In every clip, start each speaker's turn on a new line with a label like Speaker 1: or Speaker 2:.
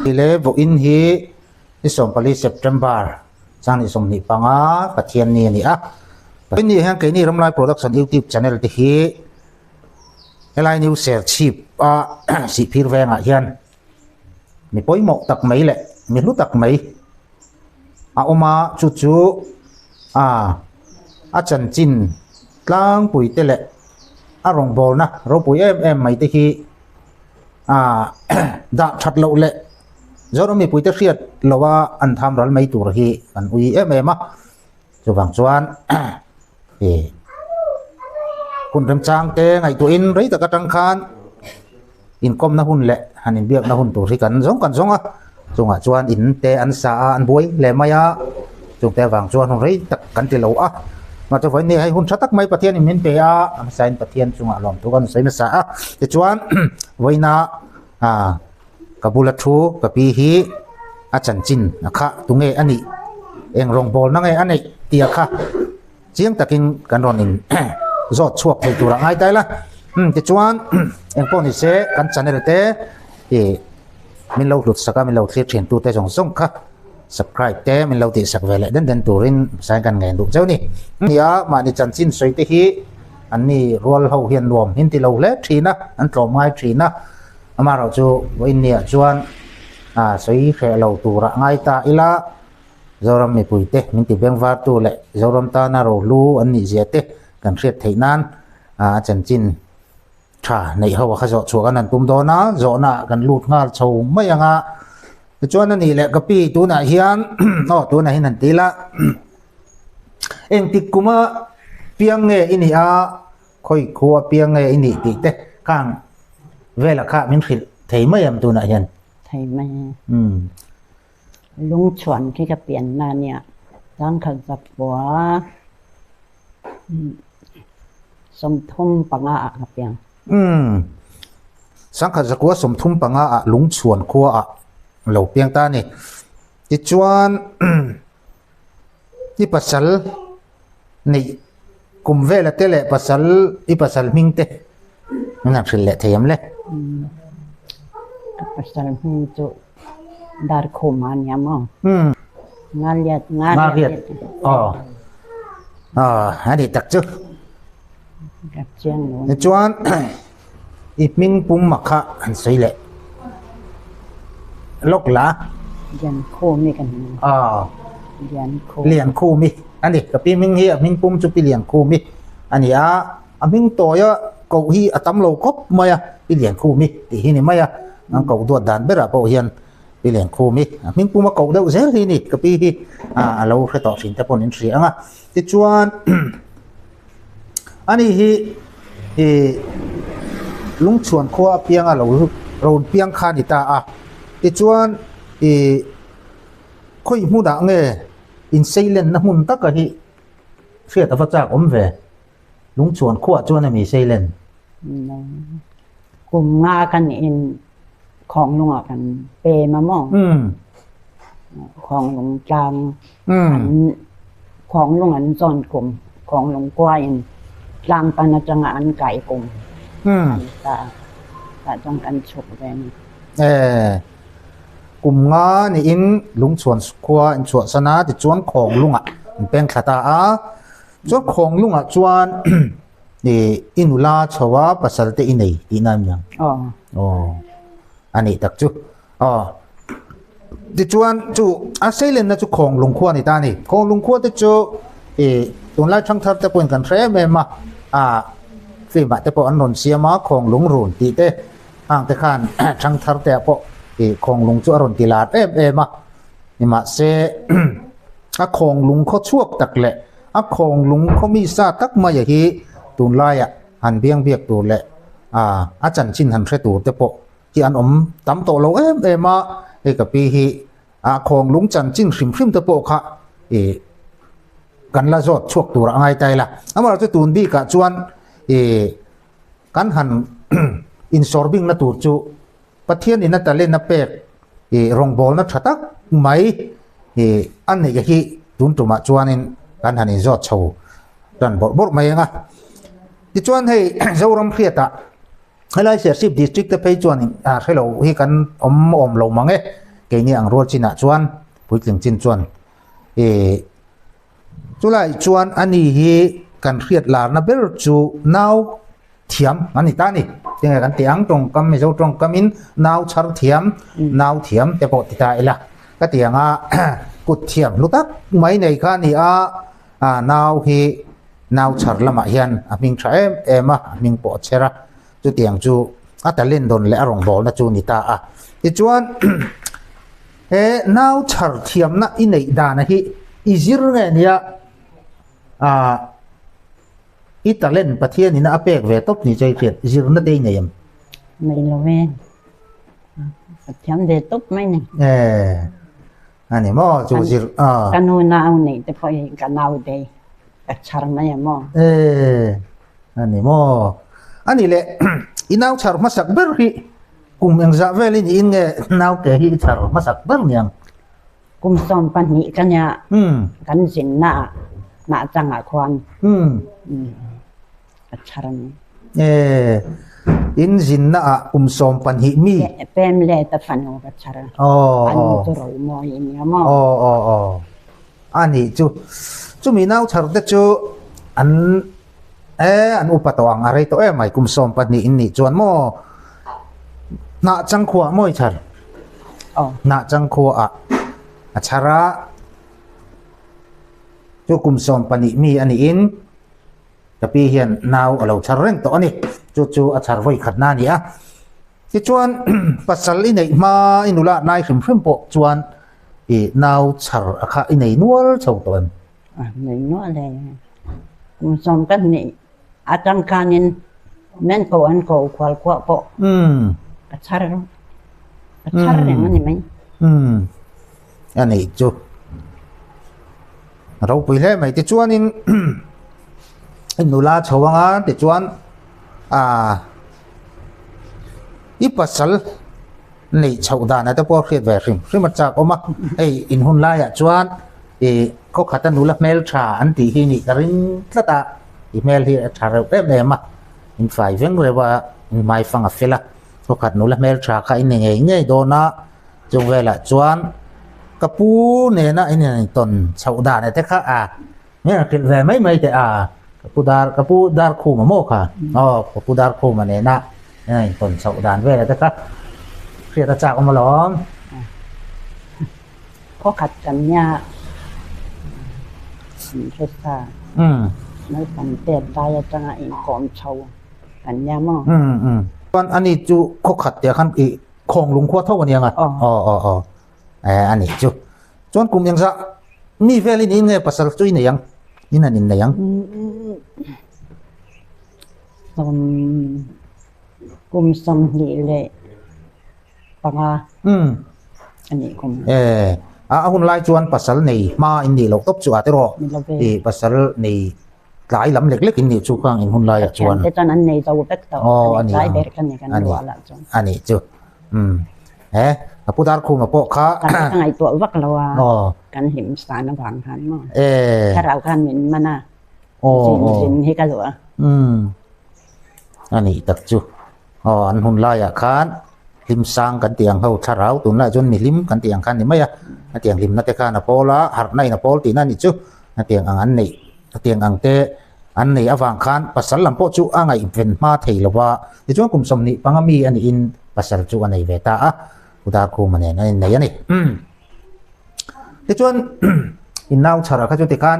Speaker 1: Le vawiin hi ni 14 September chang ni 25 Pathian ni a ni a. Vawiin ni hian keini Ramlai Production YouTube channel te hi helai New Serchhip a Sihphir vengah hian mi pawimawh tak mai leh mi hlu tak mai a awm a, chu chu a a chanchin tlangpui te leh a rawngbawlna ropui em em mai te hi a dah that loh leh Zoram mipuite hriat loha an tham ral mai tur hi kan ui em em a, chuvang chuan ih hun remchang te ngaihtuahin rei tak atang khan inkawmna hun leh han inbiakna hun tur hi kan zawng kan zawng a, chungah chuan in te an sa a an buai hle mai a, chungte avang chuan hun rei tak kan ti lo a, mahse vawiin ni hei hun tha tak mai Pathianin min pe a, a hmasain Pathian chungah lawmthu kan sawi nasa a, tichuan vawiina ah ka bula thu ka pi hi a chanchin a kha tunge a nih eng rawngbawlna nge a neih tih a kha. Chiang takin kan rawn in zawt chhuak thei tur a ngai ta ila. Umm tichuan engpawh ni se kan channel te ih min lo hlut sak a min lo thlir thin tu te zawng zawng kha subscribe te min lo tih sak ve leh den den turin sain kan ngen duh cheu ni. Nia mahni chanchin sawi te hi an ni rual ho hian nuam hin ti lo hle thin a an tlawm ngai thin a amaherawh chu vawiin niah chuan ah sawi hreh lo turah ngai ta ila. Zoram mipuite min ti bengvartu leh Zoram tana rohlu an nih zia te kan hriat theih nan a chanchin tha neih ho a kha zawh chhuah kan han tum dawn a, zawhna ah kan lut nghal chho mai ang a. Tichuan a nih leh ka pi tunah hian aw tunah hian han ti ila engtik kuma piang nge i nih a, khawi khua piang nge i nih tih te khang velah kha min hrilh thei mai ang tunah hian.
Speaker 2: Thei mai. Umm. Lungchhuan khi ka pianna a nia, Changkhat zakua 35 ah ka piang.
Speaker 1: Umm, Changkhat zakua 35 ah Lungchhuan khua ah lo piang ta a ni. Tichuan i pasal neih kum vela te leh pasal i pasal hming te min han hrilh leh thei em le?
Speaker 2: Umm, ka pasal hming chu Darkhuma a nia maw?
Speaker 1: Umm.
Speaker 2: Ngaliat,
Speaker 1: Ngaliat. Aw, aw a ni tak chu.
Speaker 2: Ka chiang lo.
Speaker 1: Tichuan i hming pum a kha han sawi leh lawk la.
Speaker 2: Liankhumi ka hming.
Speaker 1: Aw.
Speaker 2: Liankhumi.
Speaker 1: Liankhumi a ni. Ka pi hming hi a hming pum chu Pi Liankhumi a ni a. A hming tawia koh hi a tam lo khawp mai a, Pi Liankhumi tih hi ni mai a. An koh duat dan berah pawh hian Pi Liankhumi a hming puma koh deuh zel hi ni. Ka pi hi a lo hre tawh thin te pawhin in hria ang a. Tichuan Ani hi ih lungchhuan khua apianga lo rawn piang kha a ni ta a, tichuan ih khawi hmunah nge inseilenna hmun taka hi hriat ava chak awm ve, lungchhuan khuaah chuan a mi seilen?
Speaker 2: Kum nga kan in khawnglungah kan pem a maw? Khawnglung tlang an khawnglung an zawn kum, khawnglung kua in tlang pan atanga an kai kum an ta tah chuan kan chhuk ve a ni.
Speaker 1: Kum nga niin lungchhuan khua in chhuahsan a, tichuan khawnglungah an peng thla ta a, chuan khawnglungah chuan Ih, i nula chho a pasal te i nei tihna a ni ang.
Speaker 2: Aw.
Speaker 1: Aw, a nih tak chu. Aw, tichuan chu a seilenna chu Khawnglung khua a ni ta a ni. Khawnglung khua te chu ih tunlai thangthar te pawhin kan hre em em a, ah film ah te pawh an rawn siam a, Khawnglung run tih te hang te khan thangthar te ah pawh ih Khawnglung chu a rawn ti lar em em a. Nimahse a Khawnglung khaw chhuak tak leh A khawnglung khawmi sa tak maia hi tunlaiah han biang biak tur leh a chanchin han hre tur te pawh hi an awm tam tawh lo em em a, hei ka pi hi a khawnglung chanchin hrim hrim te pawh kha ih kan la zawt chhuak tur a ngai ta ila. Amaherawhchu tun bikah chuan ih kan han insawr bingna tur chu Pathianin a talent a pek ih rawngbawlna tha tak mai ih a neih hi tun tumah chuanin kan han inzawt chho tan bawrh bawrh mai ang a. Tichuan hei Zoram hriatah helai Serchhip district te phei chuan ah hrelo hi kan awm awm lo mang e. Keini ang rual chinah chuan puitling chin chuan ih chulai chuan ani hi kan hriat larna ber chu nau thiam an ni ta a ni. Tinge kan tih ang tawngkam Mizo tawngkamin nau chhar thiam, nau thiam te pawh ti ta ila. Ka ti ang a kut thiam hlu tak mai nei kha a ni a, nau hi nau chhar lamah hian a hming tha em em a, a hming pawh a chher a. Chutiang chu a talent dawn leh a rawngbawlna chu ni ta a. Tichuan, he nau chhar thiamna i neih dana hi i zir nge nia ah i talent Pathianin a pek ve tawp ni che i hriat zirna te i nei em?
Speaker 2: Nei lo e. Ka thiam ve tawp mai ni.
Speaker 1: E, a ni maw chu zir
Speaker 2: a. Ka nu nau neih te pawh hi ka nau te ka chhar mai a maw.
Speaker 1: E, a ni maw. A ni le, i nau chhar hmasak ber hi kum engzah velin i in nge nau ke hi i chhar hmasak ber niang?
Speaker 2: Kum 12 ka nia kan zinna ah hnah changah khuan ka chhar a ni.
Speaker 1: E, in zinna ah kum 12 mi?
Speaker 2: Pem let a fanu ka chhar a. A nu chu Romawi a nia maw?
Speaker 1: Aw aw aw. A nih chu. Chumi nau chhar te chu an e an upa tawh ang a rei tawh em mai kum 12 in nih chuan maw? Hnah changkhuah maw i chhar? Hnah changkhuaah a chhar a, chu kum 12 mi a niin ka pi hian nau a lo chhar reng tawh a ni. Chu chu a chhar vawi khatna a ni a. Tichuan pasal i neih hma i nula nai hrim hrim pawh chuan i nau chhar a kha i nei nual chho tawh em?
Speaker 2: A nei nual e. Kum sawm ka hnih Atang khanin men ko an ko khual kuah pawh ka chhar ka chhar reng a ni mai.
Speaker 1: A nih chu ropui hle mai tichuanin nula chho anga tichuan ah i pasal neih chhoh dan te pawh hriat ve hrim hrim a chak awm a hei in hun laiah chuan ih khaw khata nula hmel tha an tih hi nih ka ring tlat a i hmel hi a tha reuh em em a in fai veng reuh a in hmai fang a fel a khaw khat nula hmel tha kha in ni ngei ngei dawn a chung velah chuan ka pu nena in intawn chhoh dan te kha a nge a hrilh ve mai mai teh a ka pu dar ka pu dar khum a maw kha aw ka pu dar khum a nena a intawn chhoh dan vel te kha hriat a chak awm alawm.
Speaker 2: Khaw khat kan nia an hre sa naupang tet lai atanga inkawm chho kan nia maw.
Speaker 1: Chuan ani chu khaw khat teh khan ih khawng lung khua tho a nia nga aw aw aw a nih chu chuan kum engzah mi velin in nge pasal chu i nei ang in han innei ang.
Speaker 2: Sawm kum 25 a nih kum.
Speaker 1: E a hun lai chuan pasal nei hma in nih loh tawp chu a tiraw i pasal nei tlai lam lek lek in nih chu khang in hun laiah chuan.
Speaker 2: Thiante chuan an nei zo vek tawh a ni tlai ber kha ni kan ruah lah chuan.
Speaker 1: A nih chu e a pu Darkhuma pawh kha.
Speaker 2: Kan ngaihtuah vak lo a kan hlim san avang khan maw thlarau khan min man a zin zin hi ka duh a.
Speaker 1: A nih tak chu aw an hun laiah khan hlim sang kan tih ang ho thlarau tunlaiah chuan mihlim kan tih ang khan a ni mai a hetiang hlimna te khan a pawl a harhna in a pawl tihna a nih chu hetiang ang an neih hetiang ang te an neih avang khan pasal lam pawh chu a ngaihven hma thei lo va tichuan kum 25 mi a niin pasal chu a nei ve ta a Udarkhuma nen an innei a ni tichuan in nau chhara kha chu tikhan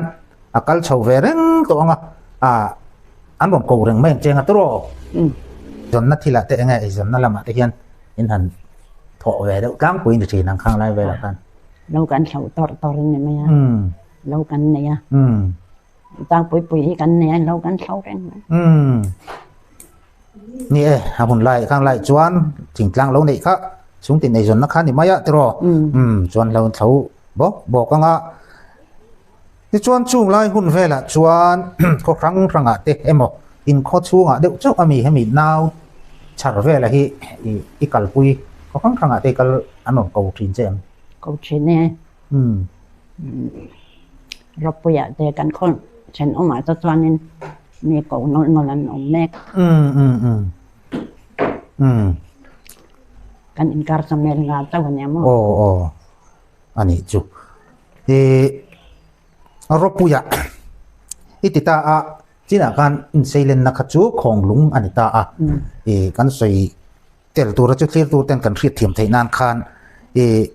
Speaker 1: a kal chho ve reng tawh ang a ah an rawn ko reng mai ang che anga tawrh zawnna thilah te enge eizawnna lamah te hian in han thawh ve deuh tlangpui ni thin ang khang lai velah khan.
Speaker 2: Lo kan hloh tawrh tawrh a ni mai a, lo kan nei a, tlangpui pui hi kan nei a, lo kan hloh reng mai.
Speaker 1: Ni e, a hun lai khang lai chuan thingtlang lo neih kha chhungtin eizawnna kha ni mai a tiraw chuan lo thlo bawk bawk ang a. Tichuan chung lai hun velah chuan khaw hrang hrangah te emaw in khaw chhungah deuh chauh a mi hemi nau chhar vela hi i kalpui khaw hrang hrangah te i kal an rawn ko thin che em?
Speaker 2: Ko thin e. Rawpuiah te kan khaw thenawmah te chuanin mi ko nawlh nawlh an awm mek. Kan inkar chu mel nga chauh a nia maw?
Speaker 1: Aw aw a nih chu. Ih Ropuia i ti ta a, chinah khan inseilenna kha chu khawnglung a ni ta a. Ih kan sawi tel tura chu thlir tur ten kan hriat thiam theih nan khan ih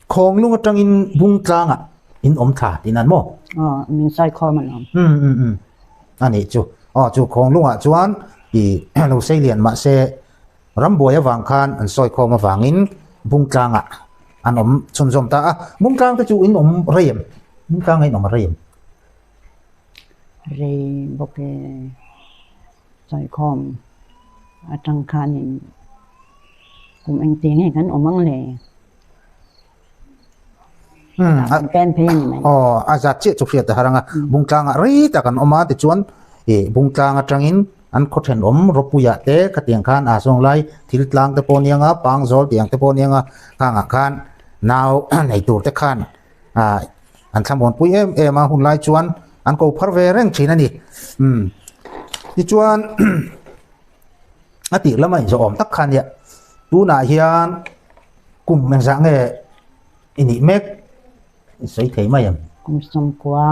Speaker 1: Khawnglung atangin Bungtlangah in awm thla tih nan maw?
Speaker 2: Aw, min sawi khawm alawm.
Speaker 1: Um um um. A nih chu. Aw chu Khawnglungah chuan i lo sei lian mahse rambuai avang khan an sawi khawm avangin Bungtlangah an awm chhunzawm ta a. Bungtlang te chu in awm rei em? Bungtlangah in awm rei em?
Speaker 2: Rei bawk e. Sawikhawm atang khanin kum engti nge kan awm ang le? Kan pen phei a ni mai.
Speaker 1: Aw, a zat chiah chu hriat a har ang a. Bungtlangah rei tak an awm a, tichuan ih Bungtlang atangin an khaw thenawm Ropuiah te khatiang khan a zawng lai thil tlang te pawh a niang a, Pangzawl tih ang te pawh a niang a, khangah khan nau nei tur te khan ah an thlamuanpui em em a hun lai chuan an ko phar ve reng thin a ni umm tichuan a tih lama inzawh awm tak kha nia tunah hian kum engzah nge i nih mek i sawi thei mai ang.
Speaker 2: Kum sawmkua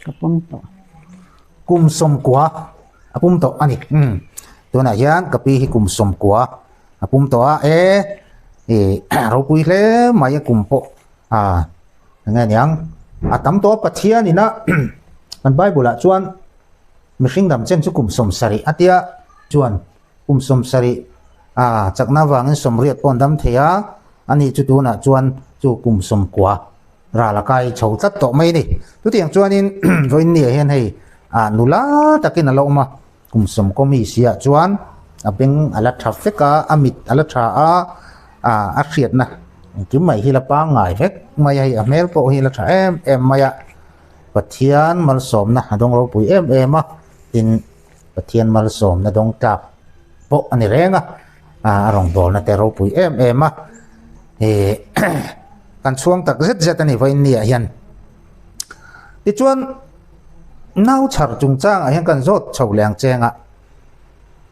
Speaker 2: ka pum tawh.
Speaker 1: Kum sawmkua a pum tawh a ni umm tunah hian ka pi hi kum sawmkua a pum tawh a e ih ropui hle mai a kum pawh a eng nge niang a tam tawh a Pathian ina kan bible ah chuan mihring dam chen chu kum 70 a tia chuan kum 70 a chakna avangin 80 pawh an dam thei a ani chu tunah chuan chu kum 90 ral a kai chho tlat tawh mai a ni chutiang chuanin vawiin ni ah hian hei ah nula takin a lo awm a. Kum sawmkaw mi siah chuan a beng a la tha vek a, a mit a la tha a, ah a hriatna engkim mai hi la pangngai vek mai a hei a hmel pawh hi la tha em em mai a, Pathian malsawmna a dawng ropui em em a, tin Pathian malsawmna dawng tlak pawh a ni reng a, ah a rawngbawlna te ropui em em a, ih kan chhuang tak zet zet a ni vawiin ni ah hian tichuan. Nau chhar chungchangah hian kan zawt chho leh ang cheng a,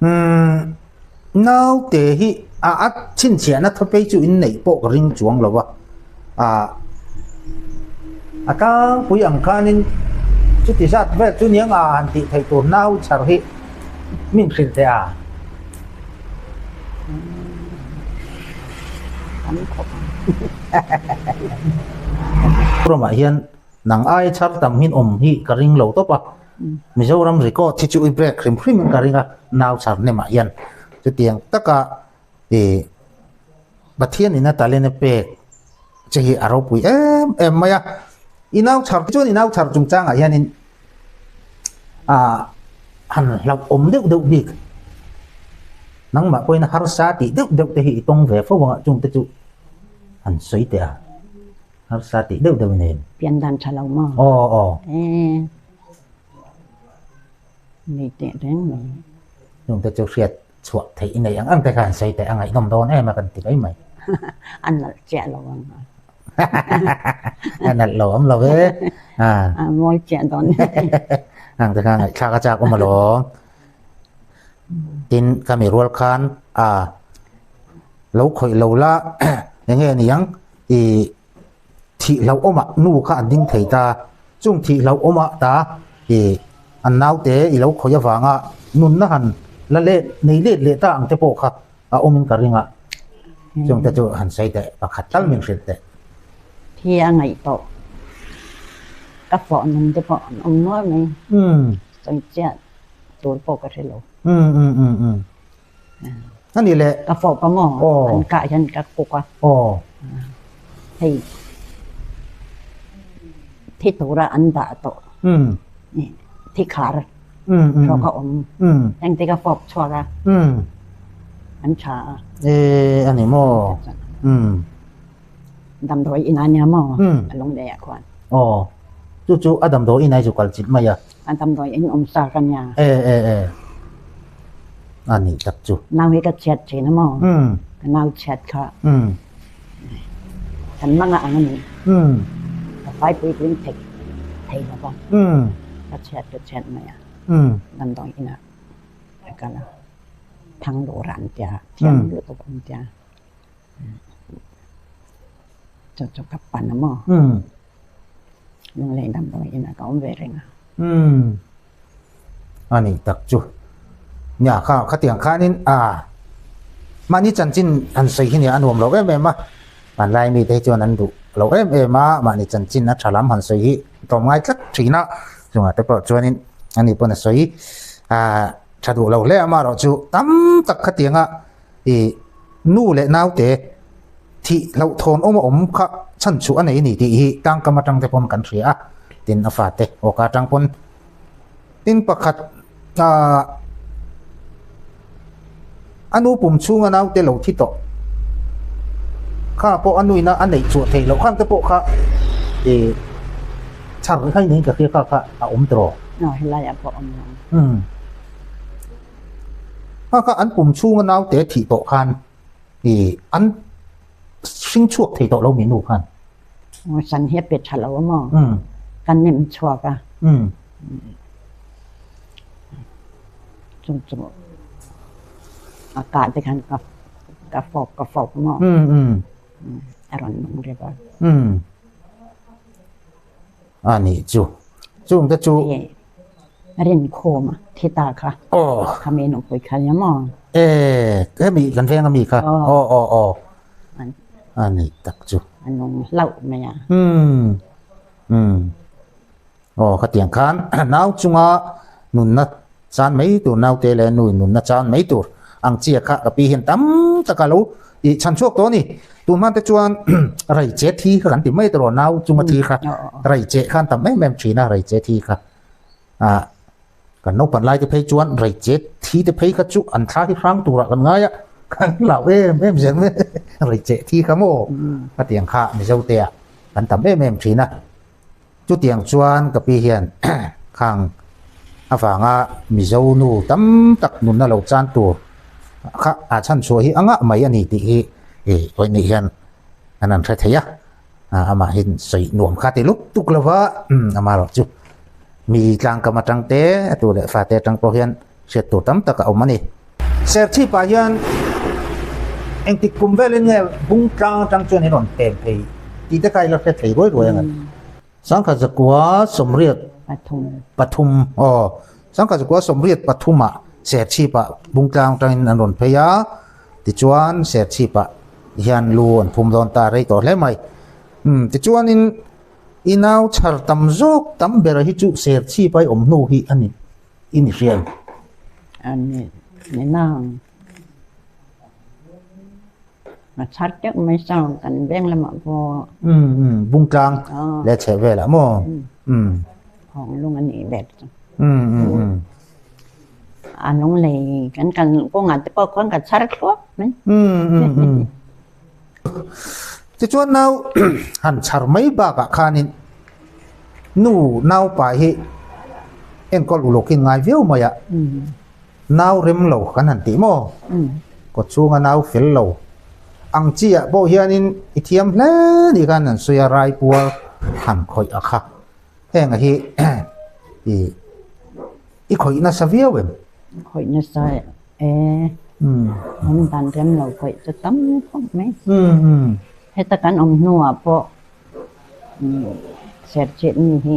Speaker 1: umm naute hi a a chhinchhiahna thawpei chu inneih pawh ka ring chuang lo a, ah a tlangpui ang khanin chuti zat vel chu niang a han tih theih tur nau chhar hi min hrilh teh a. Ramah hian. Nang ai chhar tam hin awm hi ka ring lo tawp a, Mizoram record hi chu i break hrim hrim in ka ring a, nau chhar hnemah hian chutiang taka ih Pathian in a talent a pek che hi a ropui em em mai a, i nau chhar chuan i nau chhar chungchangah hianin ah han hlauhawm deuh deuh bik nangmah pawhin harsa tih deuh deuh te hi i tawng ve fo ang a chungte chu han sawi teh a. Harsa tih deuh deuh nen.
Speaker 2: Pian dan tha lo maw?
Speaker 1: Aw aw.
Speaker 2: E nei teh reng mai.
Speaker 1: Chung te chu hriat chhuah theih i nei ang ang te kha han sawi teh a ngaihnawm dawn em a kan ti mai mai.
Speaker 2: A nalh chiah lo ang a.
Speaker 1: A nalh lo awm lo e.
Speaker 2: A mawi chiah dawn.
Speaker 1: Ang te kha ngaihthlak a chak awm alawm. Tin ka mi rual khan a lo khawih lo la eng nge niang I thih hlauhawmah nu kha an ding thei ta, chung thih hlauhawmah ta i an naute i lo khawih avanga nunna han la let nei let leh ta ang te pawh kha a awmin ka ring a, chung te chu han sawi teh pakhat tal min hrilh teh.
Speaker 2: Thi a ngaih tawh, ka fawh nung te pawh an awm nual mai, sawi chiah tur pawh ka hre lo.
Speaker 1: A ni le.
Speaker 2: Ka fawh ka maw? An kah hian ka kuk a. Hei thi tura an dah tawh. Thi khar hrawk a awm. Engte ka fawp chhuak a. An tha a.
Speaker 1: E a ni maw?
Speaker 2: Damdawi in a nia maw? A lung leh ah khuan.
Speaker 1: Aw. Chu chu a damdawi in ai chu kal chilh mai a.
Speaker 2: A damdawi in awm sa ka nia.
Speaker 1: E e e. A nih tak chu.
Speaker 2: Nau hi ka chhiat thin a maw? Ka nau chhiat kha. Kan mangah ang a ni. Ka fai puitling thei thei lo va. Ka chhiat ka chhiat mai a. Damdawi in ah ka kal a. Thanglura an tia, thiam lutuk an tia. Chu chu ka pan a maw? Lunglei damdawi inah ka awm ve reng a.
Speaker 1: A nih tak chu. Nia kha khatiang khanin a mahni chanchin han sawi hi nia a nuam lo em em a, hmanlai mite hi chuan an duh lo em em a, mahni chanchin a tha lam han sawi hi tlawm ngai tlat thin a, chungah te pawh chuanin ani pawn a sawi a tha duh lo hle a, amaherawhchu tam tak khatianga ih nu leh naute thih hlauhthawn awm a awm kha chhan chhuah a nei a ni tih hi tlangkam atang te pawn kan hria a, tin a fate awka atang pawn tin pakhat ah a nu pum chhunga naute lo thi tawh kha pawh a nuina a neih chhuah theih loh khan te pawh kha ih chhar kha i nei ka hria kha kha a awm tawh.
Speaker 2: Aw helai ah pawh awm lo.
Speaker 1: Umm. Kha kha an pum chhunga naute thih tawh khan ih an hring chhuak thei tawh lo mi nu khan.
Speaker 2: Aw san hi a pe tha lo a maw? Kan nem chhuak a. Chung chu a kah te khan ka ka fawp ka fawp a maw? A rawn nung rep a.
Speaker 1: A nih chu. Chung te chu.
Speaker 2: Rinkhawm a thi ta kha.
Speaker 1: Aw.
Speaker 2: Kha mi nupui kha nia maw?
Speaker 1: E, hemi kan veng ami kha. Aw aw aw. A nih tak chu.
Speaker 2: A nung hlauh mai a.
Speaker 1: Umm. Umm. Aw khatiang khan nau chunga nunna chan mai tur naute leh nui nunna chan mai tur ang chia kha ka pi hian tam tak a lo ih chhan chhuak tawh a ni. Tun hman te chuan rai che thi kha kan ti mai tawh nau chunga thi kha rai che khan tam em em thin a rai che thi kha. Ah kan naupan lai te phei chuan rai che thi te phei kha chu an thla hi hrang turah kan ngai a kan hlauh em em zel mai rai che thi kha maw khatiang kha Mizo te ah kan tam em em thin a. Chutiang chuan ka pi hian khang avanga Mizo nu tam tak nunna lo chan tur kha a chhan chhuah hi a ngah mai a ni tih hi i pawihnih hian an han hre thei a, amahin sawi nuam kha ti lup tuk lo va, amaherawh chu mi tlangkam atang te a tu leh fate atang pawh hian hriat tur tam tak a awm a ni. Serchhip ah hian engtik kum velin nge bung tlang atang chuan in rawn pem phei tih te kha i la hre thei ruai ruai ang em? Sangkhat zakua sawmriat pathum aw sangkhat zakua sawmriat pathum ah Serchhip ah bung tlang atangin an rawn phei a tichuan Serchhip ah hian lu an phum dawn ta rei tawh hle mai. Umm tichuanin i nau chhar tam zawk tam ber hi chu Serchhip a i awm hnu hi a ni. I ni hriat.
Speaker 2: A ni ni nang. A chhar teuh mai sao kan veng lamah pawh.
Speaker 1: Um um bungtlang leh chheh velah maw? Um.
Speaker 2: Hawng lung a nih ber chu.
Speaker 1: Um um um.
Speaker 2: A lung lei kan kal kawngah te pawh khuan ka chhar thluak mai.
Speaker 1: Um um um. Tichuan nau han chhar mai bakah khanin nu naupa hi enkawl ulawkin ngai viau mai a, nau rem lo kan han tih maw? Kawt chhunga nau fel lo ang chi ah pawh hianin i thiam hle ni khan an sawi a, raipuar han khawih a kha. Heng hi i khawih nasa viau em?
Speaker 2: Khawih nasa e. Awm dan rem lo khawih chu tam khawp mai. Heta kan awm hnuah pawh serchhit mi hi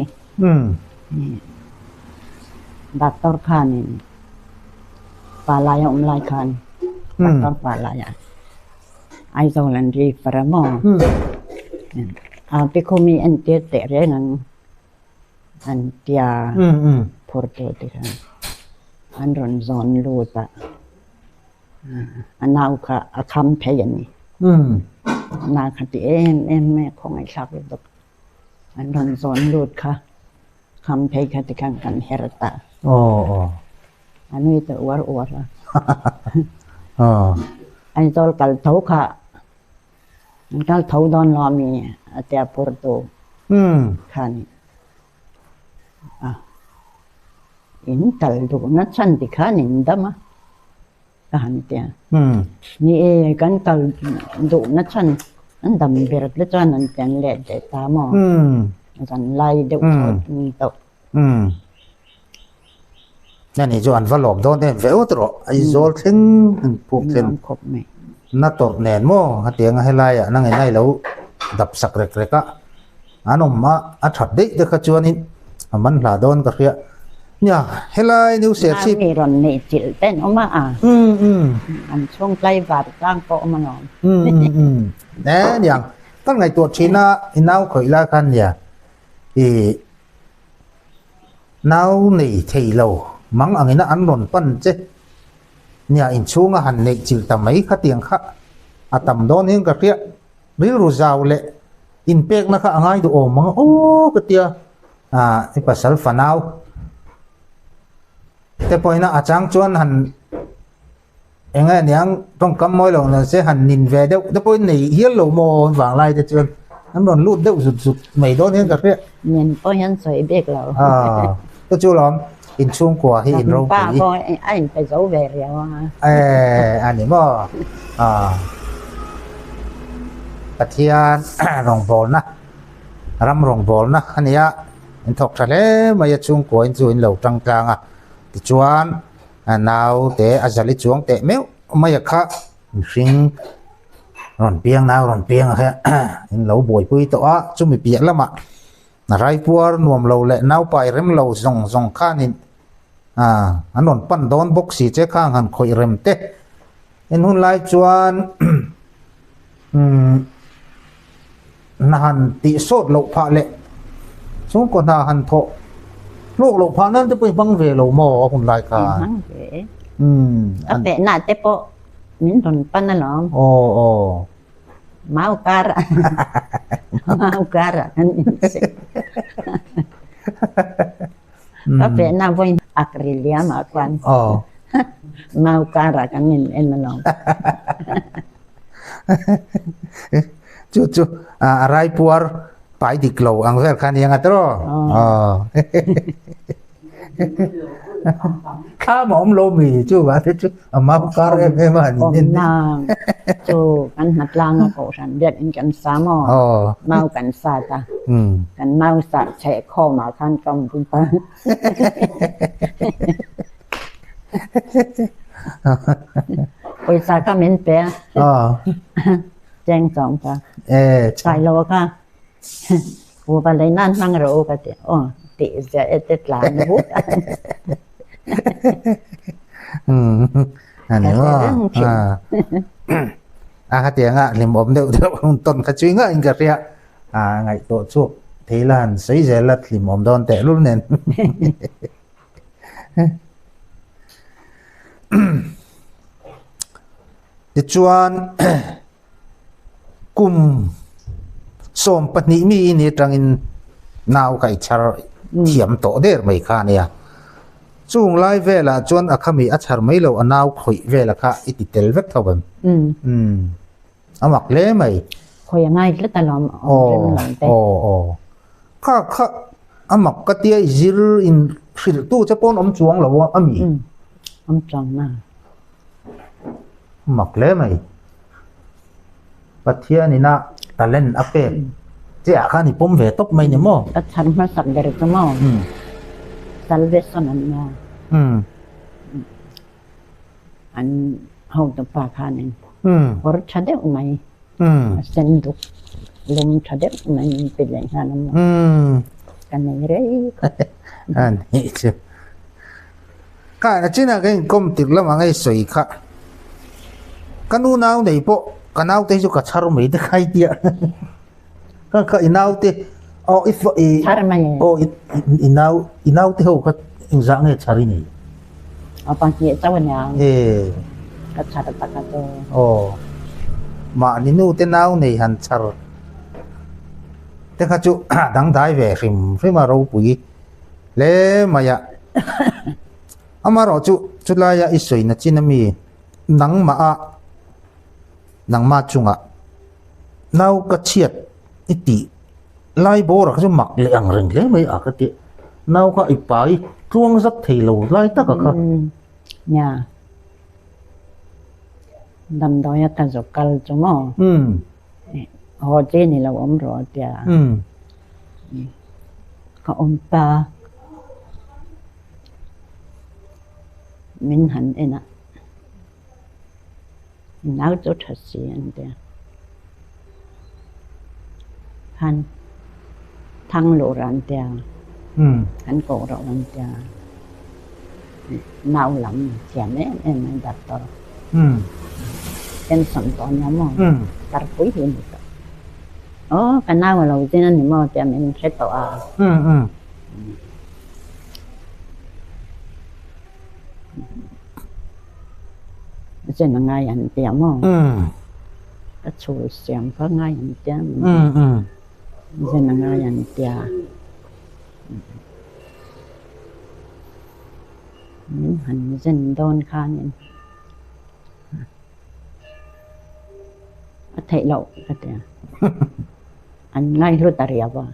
Speaker 2: doctor khanin palai a awm lai khan doctor palai ah Aizawl an refer a maw? A pi khumi entir teh reng ang an tia phur tur te khan an rawn zawn lut a, a nau kha a kham phei a ni. A nau kha ti em em mai a khawngaihthlak lutuk. An rawn zawn lut kha kham phei kha tikhan kan her ta. A nui ta uar uar a. Aizawl kal tho kha an kal tho dawn lo ami a tia phurtu khan a in kal duhna chhan ti khan in dam a ka han tia. Ni e kan kal duhna chhan an dam ber te chuan an pian let leh ta maw zan lai deuh tawh.
Speaker 1: Ani chu an va lawm dawn em ve ut rawh. Aizawl thleng an puk thlen na tawrh nen maw hetianga helaiah nangin a ilo dap sak rek rek a, an awm a a that daih te kha chuanin a man hla dawn ka hria. Nia helai New Serchhip.
Speaker 2: Nau mi rawn neih chilh te an awm a, an chhung tlaivar tlang pawh awm alawm.
Speaker 1: E niang kan ngaihtuah thin a i nau khawih lai khan nia i Nau nei thei lo mang angina an rawn pan che. Nia inchhunga han neih chilh ta mai khatiang kha a tam dawn hian ka hria. Rilru zau leh inpekna kha a ngai duh awm ang aw ka tia. Ah i pasal fanau te pawhina a chang chuan han eng nge niang tawngkam mawi lo na se han nin ve deuh te pawhin nei hial lo maw vanglai te chuan an rawn lut deuh zut zut mai dawn hian ka hria.
Speaker 2: Nin pawh hian sawi bik lo.
Speaker 1: Aw chu chu lawm inchhungkua hi in ropui.
Speaker 2: Pa pawh a inpe zo ve riau a.
Speaker 1: E a ni maw aw Pathian rawngbawlna ram rawngbawlna a nia in thawk tha hle mai a chhungkua in chu in lo tang tlang a tichuan A naute a zali chuang teh meuh mai a kha mihring rawn piang nau rawn piang a kha in lo buaipui tawh a chumi piah lamah raipuar nuam lo leh naupai rem lo zawng zawng khanin ah an rawn pan dawn bawk si che khang han khawih rem te en hun lai chuan umm hna han tih sawt loh phah leh chhungkaw hna han thawh hlawk loh phah nan te pawh i hmang ve lo maw a hun lai khan?
Speaker 2: Hmang ve e. A pehna te pawh min rawn pan alawm.
Speaker 1: Aw aw.
Speaker 2: Mau kar ah mau kar ah kan inseh. Ka pehna vawi ak ri liam ah khuan mau kar ah kan in en alawm.
Speaker 1: Chu chu a raipuar pai dik lo ang vel kha nia nga tawh. Thlam a awm lo mi chu va te chu a mau kar em em a ni.
Speaker 2: Awm na chu kan hnatlang a kohhran biakinn kan sa maw mau kan sat a kan mau sah chheh khawm ah khan ka awm bawk a. Pawisa kha min pe a. Cheng chawng kha. Sai lo kha. Pu va lei nan hmang rawh u ka ti. Aw tih ziah e te tlan vut a.
Speaker 1: Ani maw. A hetianga hlimawm deuh deuh hun tawn kha chui ngah in ka hria. A ngaihtuah chhuak thei la han sawi zel a hlimawm dawn tehlul nen. Tichuan kum 12 mi ini atangin nau ka i chhar thiam tawh der mai kha ania. Chung lai velah chuan a khami a chhar mai lo a nau khawih vela kha i ti tel vek tho em? A mak hle mai.
Speaker 2: Khawih a ngai tlat alawm awm rem lo te.
Speaker 1: Aw aw. Kha kha a mak ka tia i zir in hrilh tu che pawn awm chuang lo a mi?
Speaker 2: Umm awm chuang na.
Speaker 1: A mak hle mai. Pathian ina talent a pek che ah khan i pawm ve tawp mai ni maw?
Speaker 2: Ka chhan hmasak ber chu maw? Salvation an nia. An hotupa khanin kawr tha deuh mai a sen duk lum tha deuh mai min pe leh nghal a maw ka nei rei khawp.
Speaker 1: A nih chu. Ka a chinah ka inkawm tirh lamah ngei sawi kha ka nu nau nei pawh ka naute hi chu ka chhar mai te khai tia ka kha i naute aw i i
Speaker 2: Chhar mai
Speaker 1: aw i i nau i naute ho kha engzah nge chhar i nei?
Speaker 2: A pahnih chauh a nia.
Speaker 1: E.
Speaker 2: Ka chhar tak a chu.
Speaker 1: Aw. Mahni nu te nau nei han chhar te kha chu dangdai ve hrim hrim a ropui hle mai a. Amaherawh chu chulaia i sawina chin ami nangmah a nangmah chungah nau ka chhiat i tih lai bawr ah kha chu mak leh ang reng hle mai a ka ti nau kha i pai tluang zat thei lo lai tak a kha.
Speaker 2: Nia damdawi a ka zawk kal chu maw haw chi ni lo awm rawh a tia ka awm ta. Min han en a, I nau chu tha si an ti a. Khan thang lur an ti a, an koh rauh an ti a. Nau lam thiam em em mai doctor. Pension tawh nia maw? Tarpui hi a ni tawh. Aw ka nau a lo zin a ni maw tia min hre tawh a. Zen a ngai an tia maw? Ka chhul siam kha ngai an tia maw? Zen a ngai an tia. Min han zen dawn khanin a theih loh ka ti a. An ngaihlu ta riau a,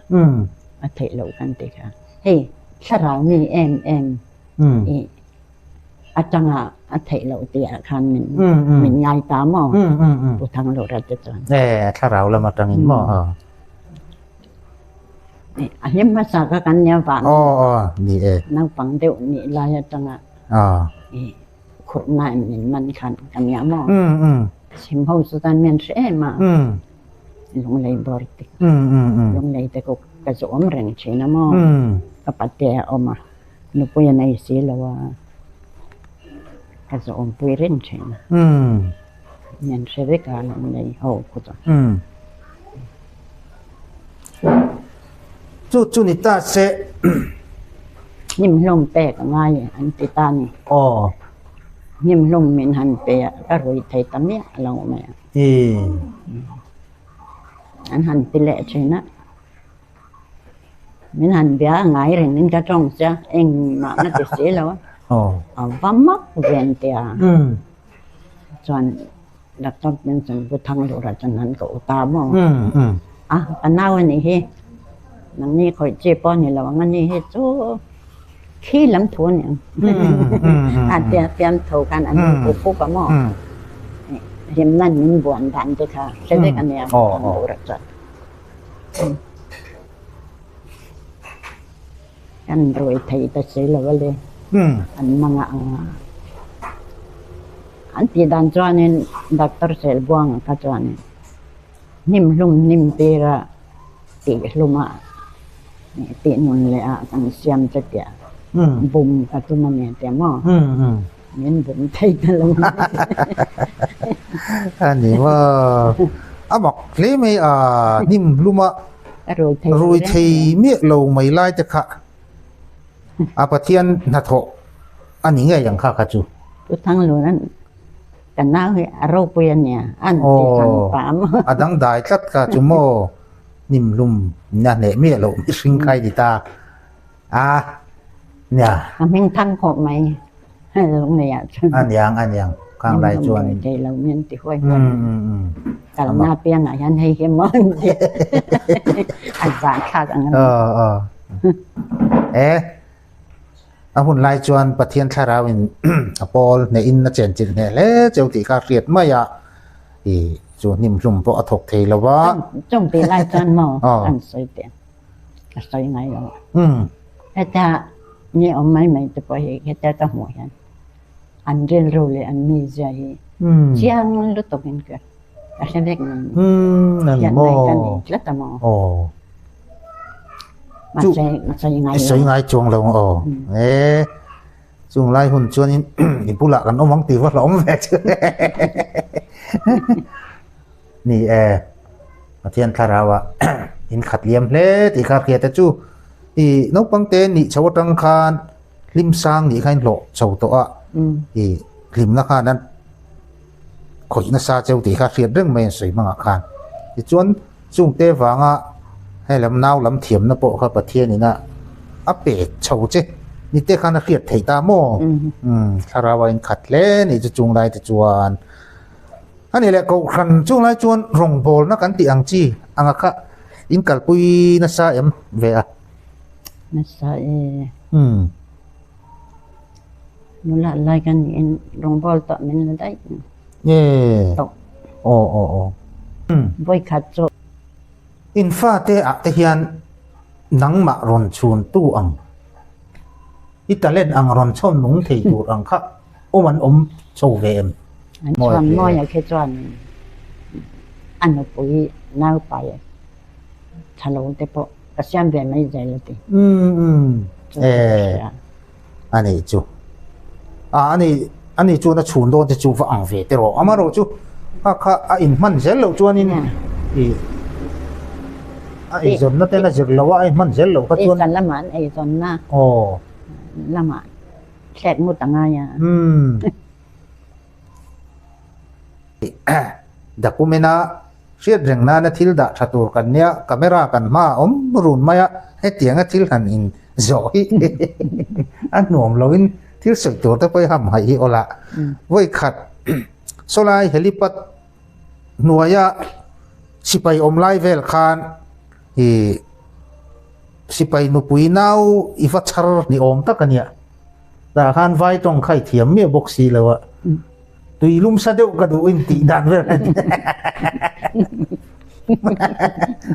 Speaker 2: a theih loh kan ti kha. Hei thlarau mi em em i atanga a theih loh tih ah khan min min ngai ta maw? Pu Thanglura te chuan.
Speaker 1: E, thlarau lam atangin maw?
Speaker 2: A hlim hmasa kha kan nia vang.
Speaker 1: Aw aw ni e.
Speaker 2: Naupang deuh nih lai atanga i khurhna in min man khan ka nia maw? Chim ho chu tan mian hre em a. Lunglei bawr te lunglei te kawk ka zawm reng thin a maw? Ka pate a awm a, nupui a nei si lo a, ka zawmpui reng thin a. Mian hre vek a lunglei ho khu chuan.
Speaker 1: Chu chu ni ta se.
Speaker 2: Hnimhlum pek a ngai e an ti ta ni.
Speaker 1: Aw.
Speaker 2: Hnimhlum min han pe a, ka rui thei ta miah lo mai a. An han ti leh thin a. Min han bia a ngai reng in ka tawng sia, engmah na ti si lo a. A va mak ven tia. Chuan Doctor Benson Pu Thanglura chuan an koh ta maw? A, ka nau a nih hi. Nangni khawih chi pawh a ni lo ang a ni hi chu khi lam thu a ni ang. A tia pian tho khan an in puh pup a maw? Hlimna min buan dan te kha hre vek a nia Pu Thanglura chuan. Kan ruai thei ta si lo a le. An hmang a ang a. An tih dan chuanin Doctor Selbuanga kha chuanin hnim hlum hnim tira tih hluma tih nun leh ah kan siam che tia bum ka tum a ni tia maw? Min bum thei ta lo mai.
Speaker 1: A ni maw? A mak hle mai a, hnim hluma rui thei miah lo mai lai te kha a Pathian hnathawh a ni ngei ang kha kha chu.
Speaker 2: Pu Thanglun ka nau hi a ropui a nia, an ti hran pah maw.
Speaker 1: A dangdai tlat kha chu maw, hnim hlum na hneh miah loh mihring kha i ti ta a nia.
Speaker 2: A hming thang khawp mai lunglei ah chuan.
Speaker 1: A niang a niang khang lai chuan.
Speaker 2: Hnim hlum thei lo min ti huai huai. Kalna piangah hian hei hi maw an ti. A zahthlak ang.
Speaker 1: Aw aw. E. A hun lai chuan Pathian thlarauin a pawl hnehin a chenchilh hneh hle cheu tih kha a hriat mai a, i chu hnim hlum pawh a thawk thei lo va.
Speaker 2: Chung tih lai chuan maw an sawi teh a sawi ngai lo a. Heta mi awm mai mai te pawh hi heta ka hmuh hian an rilru leh an mizia hi chiang lutuk in ka hre vek mai ni. Hian mai ka nei tlat a maw.
Speaker 1: Chu sawi ngai chuang lo aw e chung lai hun chuanin i bulah kan awm ang tih va hlawm ve chu ni e Pathian thlarau ah in khat liam hle tih kha hriat te chu i naupang te nih chho atang khan hlim sang nih kha in hlawh chho tawh a i hlimna khan an khawih nasa cheu tih kha hriat reng mai an sawi hmangah khan tichuan chungte vanga hei lam nau lam thiamna pawh kha Pathianin a a pe chho che ni te khan a hriat theih ta maw umm thlarau a inkhat hle ni chu chung lai te chuan a ni leh kohhran chung lai chuan rawngbawlna kan tih ang chi anga kha in kalpui nasa em ve a
Speaker 2: nasa e umm. Nula lai ka niin rawngbawl tawh min la daih tawh.
Speaker 1: Aw aw aw.
Speaker 2: Vawikhat chu.
Speaker 1: In fate ah te hian nangmah rawn chhun tu ang, i talent ang rawn chhawn nung thei tur ang kha. Awm an awm chho ve em?
Speaker 2: An chuan Mawia khi chuan a nupui naupai tha lo te pawh ka siam ve mai zel a ti.
Speaker 1: Umm umm e a nih chu a ani ani chuan a chhun dawn te chu va ang ve te rawh amarawh chu kha kha a inhman zel loh chuanin i a eizawnna ten a zir lo a a inhman zel loh kha chuan
Speaker 2: Eizawn lamah an eizawnna
Speaker 1: aw
Speaker 2: lamah Thlek ngut a ngai a.
Speaker 1: Umm. Document a hriat reng nana thil dah tha tur kan nia, camera kan hma a awm run mai a, hetianga thil han in zawh hi a nuam loin thil sawi tur te pawh i ham haih hi aw lah. Vawi khat sawlai helipad hnuaia sipai awm lai vel khan i Sipai nupui nau i va chhar ni awm tak a nia. Tah khan vai tawng kha i thiam miah bawk si lo a. Tui lum sa deuh ka duh in tih dan vel a ni.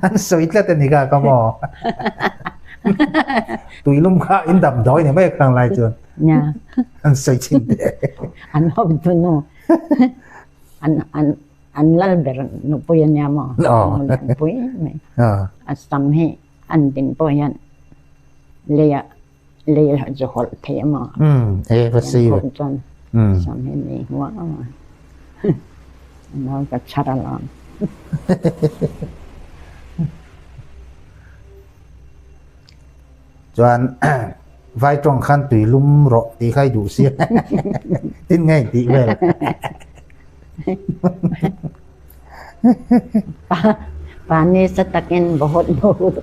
Speaker 1: An sawi tlat a ni kha ka maw. Tui lum kha in damdawi ni mai khang lai chuan.
Speaker 2: Nia.
Speaker 1: An sawi chin teh.
Speaker 2: An hawp chu nu. An an An lal ber nupui a nia maw? Nupui mai. A sam hi an din pawh hian leia lei zu hawlh thei a maw? Chuan sam hi nei hmuah a maw? Nau ka chhar alawm.
Speaker 1: Chuan vai tawng khan tui lum rawh tih kha i duh sia tin nge tih vel.
Speaker 2: Pa ni sa takin bahut bahut.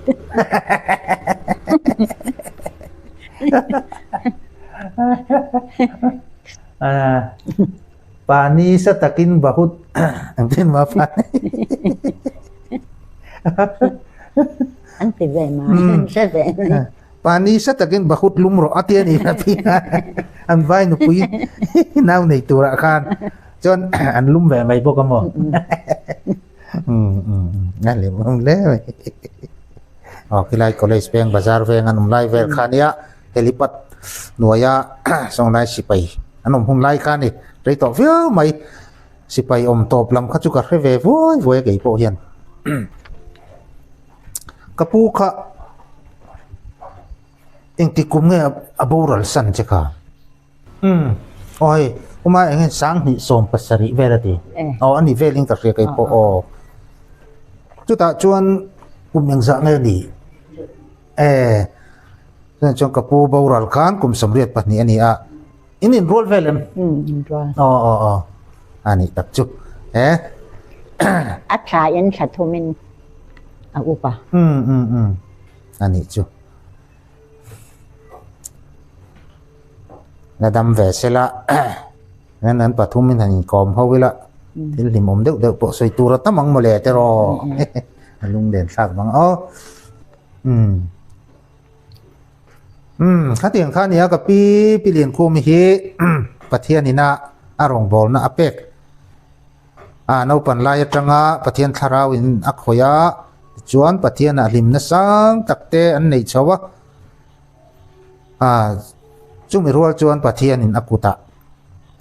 Speaker 1: Pa ni sa takin bahut engtin ma pa
Speaker 2: An ti ve mai, an hre ve mai.
Speaker 1: Mahni sa takin bahut lum rawh a ti a ni a ti a, an vai nupui nau nei turah khan chuan an lum ve mai bawk a maw? A hlimawm hle mai. Aw khilai college veng bazar veng an awm lai vel kha nia helipad hnuaia sawnglai sipai an awm hun lai kha a ni rei tawh viau mai. Sipai awm tawp lam kha chu ka hre ve vuai vuai a kei pawh hian. Ka pu kha engti kum nge a boral san che kha? Umm aw hei uma eng nge 27 vel a ti. Aw a ni velin ka hria kei pawh aw. Chutah chuan kum engzah nge ni? E chuan chuan ka pu boral khan kum 82 a ni a. In inrual vel em?
Speaker 2: Umm inrual.
Speaker 1: Aw aw aw a nih tak chu e.
Speaker 2: A thla in thla thum in a up a.
Speaker 1: Umm umm umm a nih chu. La dam ve sela nan an pathum in han inkawm ho ila thil hlimawm deuh deuh pawh sawi tur a tam ang mawle tiraw a lunglen thlak bang aw. Umm. Umm, khatiang kha nia ka pi pi Liankhumi hi Pathian ina a rawngbawlna a pek. A naupan lai atanga Pathian thlarau in a khawih a, tichuan Pathian ah hlimna sang tak te an neih chho a. A chumi rual chuan Pathian in a kutah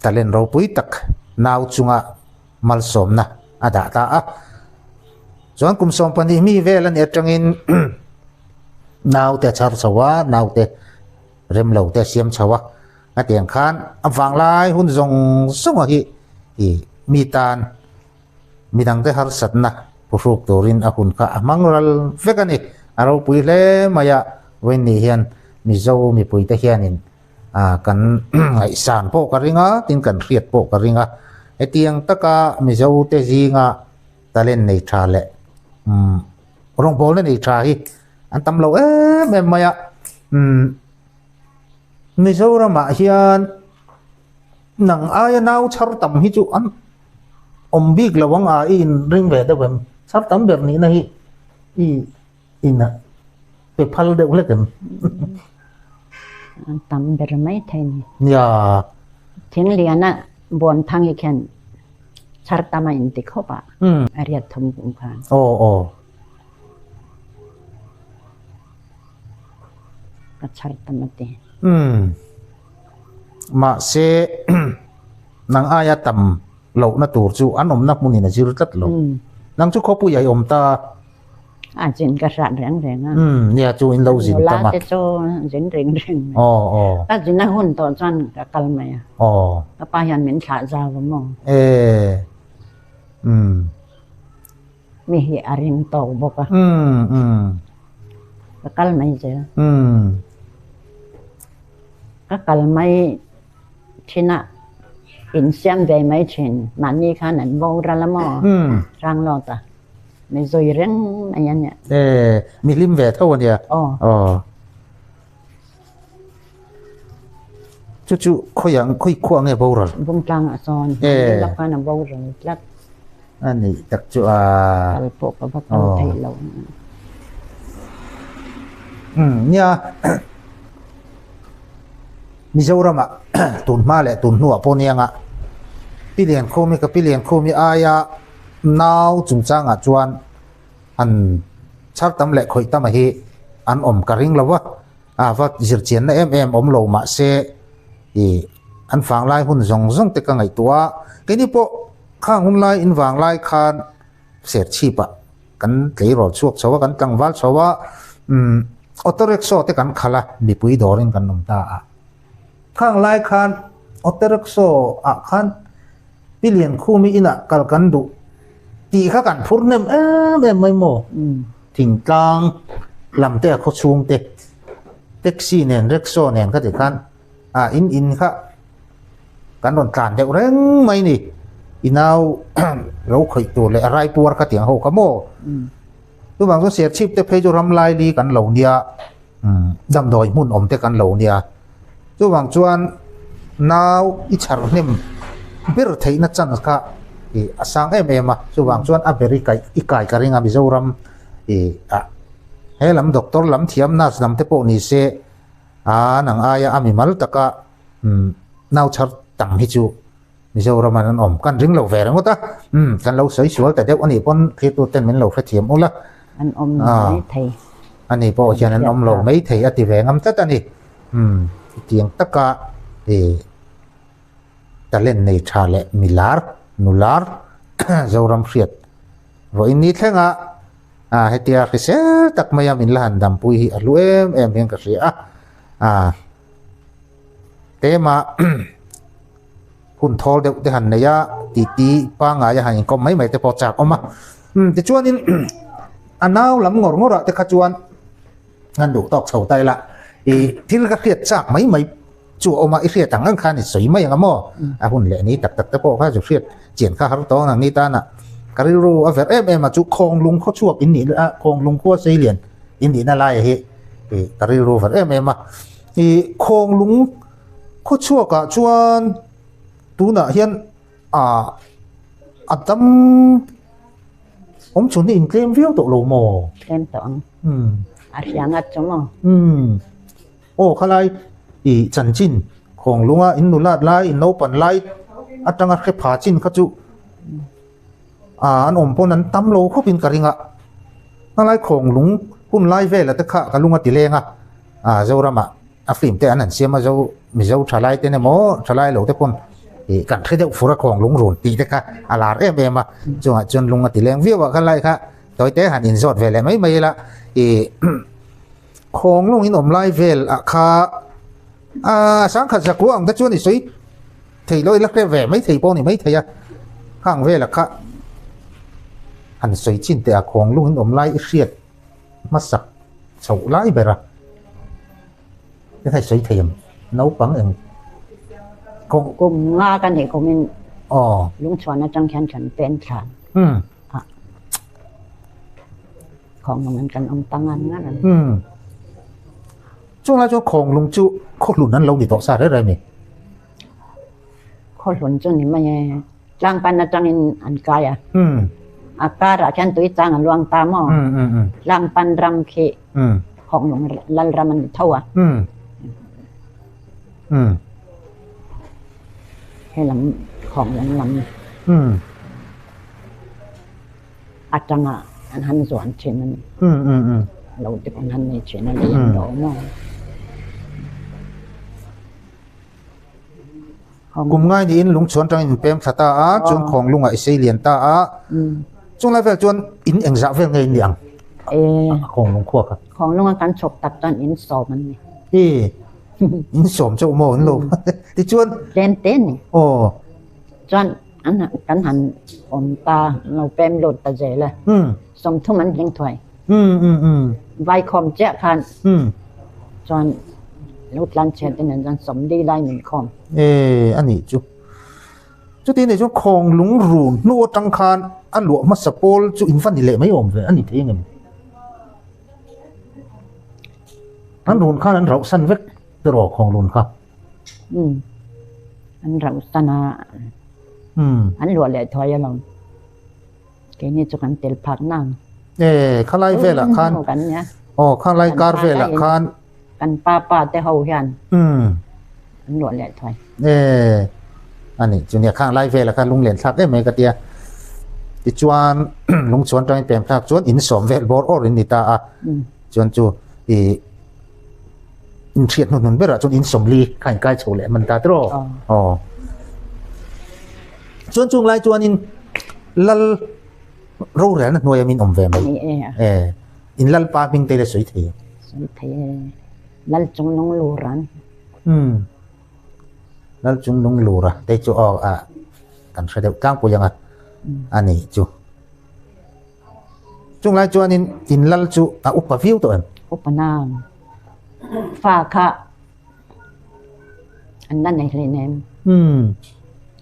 Speaker 1: talent ropui tak nau chunga malsawmna a dah ta a. Chuan kum 12 mi vel a nih atangin naute a chhar chho a, naute rem lo te a siam chho a. A tiang khan a vanglai hun zawng zawng a hi i mi tan midangte harsatna phuhruk turin a hun kha a hmang ral vek a ni. A ropui hle mai a, Wendy hian Mizo mipuite hianin kan ngaihsan pawh ka ring a, tin kan hriat pawh ka ring a. Hetiang taka Mizote zinga talent nei tha leh rawngbawlna nei tha hi an tam lo em em mai a. Mizoramah hian nang aia nau chhar tam hi chu an awm bik lo ang a, i inring ve deuh em? Chhar tam ber nihna hi i Ina pe phal deuh hlek em?
Speaker 2: An tam ber mai thei ni.
Speaker 1: Nia.
Speaker 2: Thingliana buan thang hi khian chhar tam a inti khawp a. A riat thum kum khan.
Speaker 1: Aw aw.
Speaker 2: Ka chhar tam a ti.
Speaker 1: Mahse. Nang aia tam lohna tur chu an awmna hmunin a zir tlat lo. Nang chu khawpuiah i awm ta.
Speaker 2: A zin ka hrat reng reng a.
Speaker 1: Umm, nia chu in lo zin tam a.
Speaker 2: Nula te chu zin reng reng mai.
Speaker 1: Aw, aw.
Speaker 2: Ka zin a hun tawh chuan ka kal mai a.
Speaker 1: Aw.
Speaker 2: Ka pa hian min thlah zau a maw.
Speaker 1: E, umm.
Speaker 2: Mi hi a ring tawk bawk a.
Speaker 1: Umm, umm.
Speaker 2: Ka kal mai zel.
Speaker 1: Umm.
Speaker 2: Ka kal mai thin a, insiam ve mai thin. Mahni khan an boral a maw? Hrang lawt a. Mi zui reng mai a nia.
Speaker 1: E, mi hlim ve tho a nia.
Speaker 2: Aw.
Speaker 1: Aw. Chu chu khawi ang, khawi khuah nge boral?
Speaker 2: Bungtlang ah sawn.
Speaker 1: E.
Speaker 2: Mahni lawk khan a boral tlat.
Speaker 1: A nih tak chu a.
Speaker 2: Kal pawh ka va kal theih lo.
Speaker 1: Umm, nia. Mizoramah tun hma leh tun hnuah pawh nianga Pi Liankhumi ka Pi Liankhumi aia nau chungchangah chuan an chhar tam leh khawih tam a hi an awm ka ring lo va, a va zirchianna em em awm lo mahse ih an vanglai hun zawng zawng te ka ngaihtuah a, keini pawh khang hun lai in vanglai khan serchhipah kan tleirawl chhuak chho a, kan tlangval chho a, umm auto rickshaw te kan khalh a, mipui dawrin kan awm ta a. Khang lai khan auto rickshaw ah khan Pi Liankhumi inah kal kan duh tih kha kan phur hnem em em mai maw? Thingtlang lam te a khawchhung te taxi nen rickshaw nen kha ti khan a in in kha kan rawn tlan deuh reng mai ni. I nau lo khawih tur leh a raipuar kha tiang ho kha maw? Chuvang chuan serchhip te phei chu ram laili kan lo nia, damdawi hmun awm te kan lo nia. Chuvang chuan nau i chhar hnem ber theihna chance kha ih a sang em em a, chuvang chuan a ber i kaih i kai ka ring a Mizoram ih ah he lam doctor lam thiam nurse lam te pawh ni se a nang aia a mimal taka umm nau chhar tam hi chu Mizoram an awm kan ring lo ve ringawt a, umm kan lo sawi sual ta deuh anih pawn thlir tu ten min lo hrethiam ula.
Speaker 2: An awm lo mai thei.
Speaker 1: Ani pawh hian an awm lo mai thei a ti ve ngam tlat a ni. Umm tiang taka ih talent nei tha leh milar, nular Zoram hriat vawiin ni thlenga ah hetia hrisel tak maia min la han dampui hi a hlu em em hian ka hria a. Ah Tema hun thawl deuh te han nei a, titi pangngai a han inkawm mai mai te pawh chak awm a. Umm tichuanin a nau lam ngawr ngawrah te kha chuan han duh tawk chho ta ila ih thil ka hriat chak mai mai chu a awm a, i hriat ang ang khan i sawi mai ang a maw? A hun leh ni tak tak te pawh kha chu hriat chian kha har tawng ang ni tana ka rilru a verh em em a chu khawnglung khaw chhuak in nih a khawnglung khua sei lian in nihna laia hi ih ka rilru verh em em a. Ih khawnglung khaw chhuakah chuan tunah hian ah a dam awm chhun hi intlem viau tawh lo maw?
Speaker 2: Tlem tawh ang. Umm. A hria ngat chu maw?
Speaker 1: Umm. Aw khalai ih chanchin khawnglunga in nulat lai in naupan lai atanga hre pha chin kha chu ah an awm pawn an tam lo khawp in ka ring a. Khalai khawnglung hun lai vela te kha ka lung a ti leng a. Ah Zoramah a film te an han siam a Zo Mizo thalai te emaw thalai lo te pawn ih kan hre deuh fur a khawng lungrun tih te kha a lar em em a chungah chuan lung a ti leng viau a kha lai kha tawi te han inzawt ve leh mai mai ila ih khawng lung in awm lai vel ah kha ah sangkhat zakua ang te chuan i sawi thei lo ila hre ve mai thei pawh a ni mai thei a khang velah kha han sawi chin teh a khawng lung in awm lai i hriat hmasak chhoh lai ber a ka hei sawi thei ang naupang eng
Speaker 2: kawng kum nga ka nih kumin aw lungchhuan atang khian kan pen thlan
Speaker 1: umm
Speaker 2: a khawnglung an kan awm ta ngan ngar a ni
Speaker 1: umm chung lai chuan khawnglung chu khawhlun an lo ni tawh sa reng reng a ni
Speaker 2: khawhlun chu ni mai e. Tlangpan atangin an kai a. A karah khian tui chang a luang ta maw? Tlangpan ram khi Hawnglung lal ram an ni tho a. He lam Hawnglung lam atanga an han zuan thin a ni. Lo te pawh an han nei thin a lei an lo maw?
Speaker 1: Kum ngai niin lungchhuan tangin in pem thla ta a, chuan khawng lungah i sei lian ta a. Chung lai vel chuan in engzah vel nge in ni ang? A khawng lung khua kha.
Speaker 2: Khawng lunga kan chhawk tak chuan in sawm an ni.
Speaker 1: I in sawm chauh maw an lo tichuan.
Speaker 2: Tlem te ni.
Speaker 1: Aw.
Speaker 2: Chuan an kan han awm ta lo pem lut ta zel a. Sawmthum an tling thuai. Vaikhawm chiah khan chuan lo tlan chhiat te nen chuan sawmli lai min khawm.
Speaker 1: E a nih chu. Chuti nei chuan khawng lung run hnu atang khan a luah hmasa pawl chu in va ni leh mai awm ve a ni thei engem? An run khan an rauh san vek tiraw khawng lun kha?
Speaker 2: Umm an rauh san a an luah leh thuai alawm. Keini chu kan tel phak nang.
Speaker 1: E, khalai velah khan.
Speaker 2: Kan nia.
Speaker 1: Aw, khalai kar velah khan.
Speaker 2: Kan pa pa te ho hian.
Speaker 1: Umm.
Speaker 2: An luah leh thuai.
Speaker 1: E, ani chu nia khang lai velah khan lunglen thlak em mai ka tia. Tichuan lungchhuan tangin pem thlak chuan in sawm vel bawr awr in ni ta a. Chuan chu i in hriat hnu hnun berah chuan in sawmli kha in kai chho leh man ta tiraw. Aw. Chuan chung lai chuanin lal rorelna hnuaia min awm ve mai. E, in lalpa hming te le sawi thei.
Speaker 2: Sawi thei e. Lal chung nung luran.
Speaker 1: Um. Lal chung nung lura te chu aw a kan hre deuh tlangpui anga ani chu. Chung lai chuanin in lal chu a upa viau tawh em?
Speaker 2: Upa na fa kha An la nei hlei nem.
Speaker 1: Umm.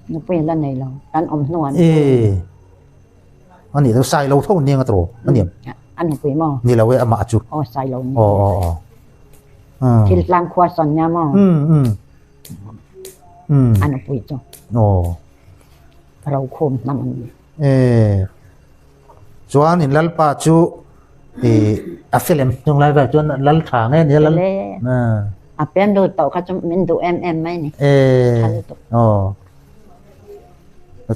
Speaker 2: Nupui an la nei lo. Kan awm hnu an.
Speaker 1: E. Ani lo sai lo tho nia nga tro. Ani em.
Speaker 2: An nupui maw?
Speaker 1: Ni lo e amah chu.
Speaker 2: Aw sai lo ni.
Speaker 1: Aw aw aw.
Speaker 2: Thil tlang khua sawn nia maw?
Speaker 1: Um um. Um.
Speaker 2: An nupui chu.
Speaker 1: Aw.
Speaker 2: Ro khum hnam an ni.
Speaker 1: E. Chuan in lalpa chu i a fel em? Chung lai vel chuan lal tha nge nia lal.
Speaker 2: A pem lut tawh kha chu min duh em em mai ni.
Speaker 1: E. Aw.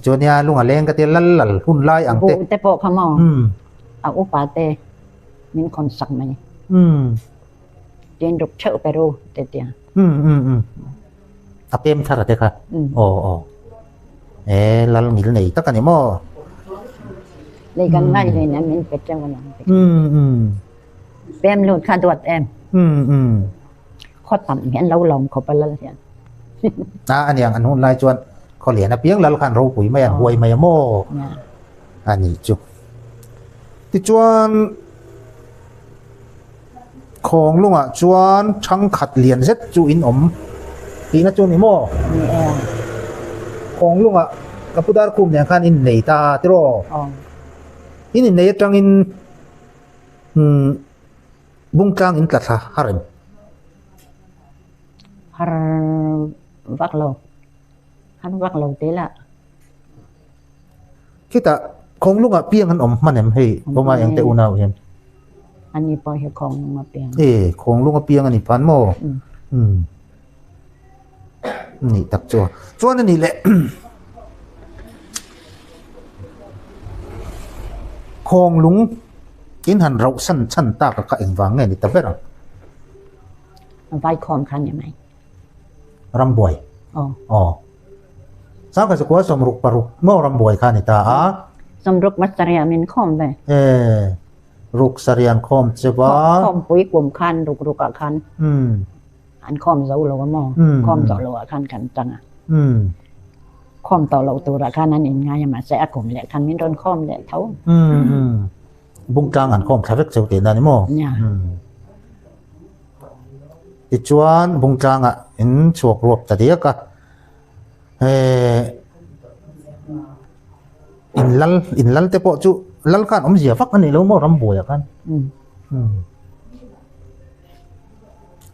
Speaker 1: Chuan nia lung a leng ka tia lal lal hun lai ang te.
Speaker 2: Buh te pawh kha maw? A upa te min khawn sak mai. Tin ruk theuh pe ru te tia.
Speaker 1: A pem thar a te kha. Aw aw. E lal ngil nei tak a ni maw?
Speaker 2: Lei kan ngai hlei nen min pe teuh alawm te. Pem lut kha duat em. Khaw tam hian lo lawm khawp a lal hian.
Speaker 1: A aniang an hun lai chuan khaw lian apiang lal khan ropui mai an huai mai a maw? A nih chu. Tichuan Khawng lungah chuan thangkhat lian zet chu in awm tihna chu ni maw?
Speaker 2: Ni e.
Speaker 1: Khawng lungah ka pu dar khum nen khan in nei ta tiraw?
Speaker 2: Aw.
Speaker 1: In innei atangin umm bungtlang in tla thla har em?
Speaker 2: Har vak lo. Har vak lo te lah.
Speaker 1: Khitah khawng lungah piang an awm hman em hei awma engte unau hian?
Speaker 2: Ani pawh hi khawng lunga piang.
Speaker 1: E khawng lunga piang a ni phan maw? Umm. Nih tak chu. Chuan a nih leh khawng lung in han rauh san chhan tak a kha engvang nge ni ta ber ang?
Speaker 2: Vaikhawm kha ni mai.
Speaker 1: Rambuai.
Speaker 2: Aw.
Speaker 1: Aw. Sangkha chukua 66 maw rambuai kha a ni ta a.
Speaker 2: 60 masarih min khawm ve.
Speaker 1: E, ruk sarian khawm che va.
Speaker 2: Khawmpui kum khan ruk ruk ah khan.
Speaker 1: Um.
Speaker 2: An khawm zo lo a maw? Khawm zawh lo ah khan kan tang a.
Speaker 1: Um.
Speaker 2: Khawm tawh loh tur ah khan an in ngai a mahse a kum leh khan min rawn khawm leh tho.
Speaker 1: Um um. Bungtlang an khawm thla vek cheu tihna a ni maw?
Speaker 2: Nia.
Speaker 1: Um. Tichuan Bungtlangah in chhuak ruak ta diak a, eh in lal in lal te pawh chu lal khan awmzia vak a nih lo maw rambuaiah khan.
Speaker 2: Um.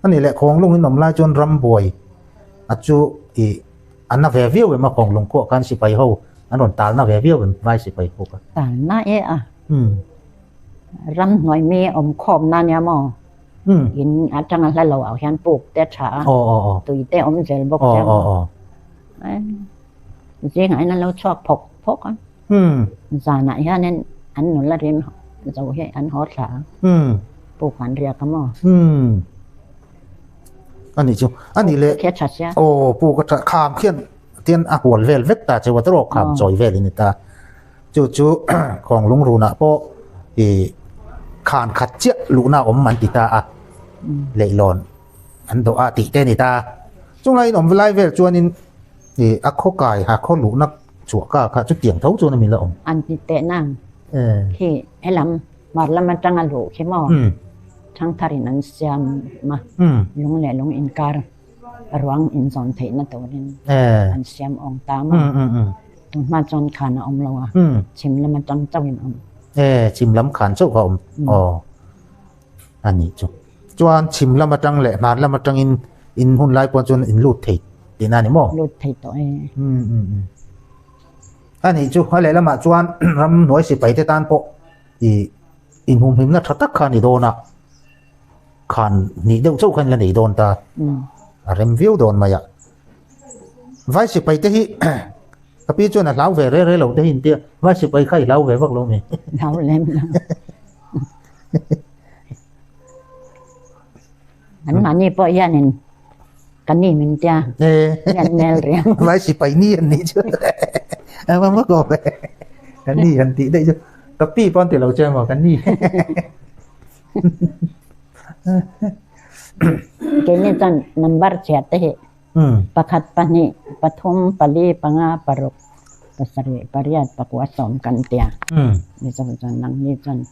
Speaker 1: A nih leh Khawnglung in awm lai chuan rambuai a chu ih a na ve viau em a Khawnglung khuah khan sipai ho an rawn tal na ve viau em vai sipai ho kha.
Speaker 2: Tal na e a.
Speaker 1: Um.
Speaker 2: Ram hnuai mi awm khawm na nia maw? In atanga hla lo ah hian puk te tha a, tui te awm zel bawk sia maw? Zingah hian an lo chhuak phawk phawk a, zanah hianin an nula rim zo hi an haw thla a, puk an riak a maw?
Speaker 1: Ani chu, ani leh
Speaker 2: Khi a tha sia.
Speaker 1: Aw puk a tha, kham khian. Tian a hual vel vek ta cheu a tawrh kham chawi vel in ni ta. Chu chu khawng lungrunah pawh i khan khat chiah luhna awm an ti ta a, leihlawn an dawh a tih te a ni ta. Chunglai in awm lai vel chuanin i a khaw kai ha khaw luhna chhuah ka kha chutiang tho chuan a mi la awm.
Speaker 2: An ti teh nang khi helam hmar lam atanga luh khi maw thangtharin an siam a, lung leh lung inkar. Ruang inzawn theihna turin an siam awng ta maw? Tunhma chuan khan a awm lo a, chhim lam atang chauhin a awm.
Speaker 1: E, chhim lam khan chauh a awm. Aw, a nih chu. Chuan chhim lam atang leh hnar lam atangin in hun lai pawh chuan in lut thei tihna a ni maw?
Speaker 2: Lut thei tawh e.
Speaker 1: A nih chu, a lehlamah chuan ramhnuai sipai te tan pawh i inhumhimna tha tak kha a ni dawn a. Khan hnih deuh chauh khan la nei dawn ta. A rem viau dawn mai a. Vai sipai te hi ka pi chuan a hlau ve re re lo te hi intia vai sipai kha i hlau ve vak lo mi.
Speaker 2: Hlau lem lo. An mahni pawh hianin ka ni min tia hian mel riang.
Speaker 1: Vai sipai ni an nih chu. A va vak lo ve. Ka ni han tih daih chu. Ka pi pawh an ti lo che maw ka ni.
Speaker 2: Keini chuan number chhiat te hi pakhat, pahnih, pathum, pali, panga, paruk, pasarih, pariat, pakua, sawm kan ti a. Mizo chuan nangni chuan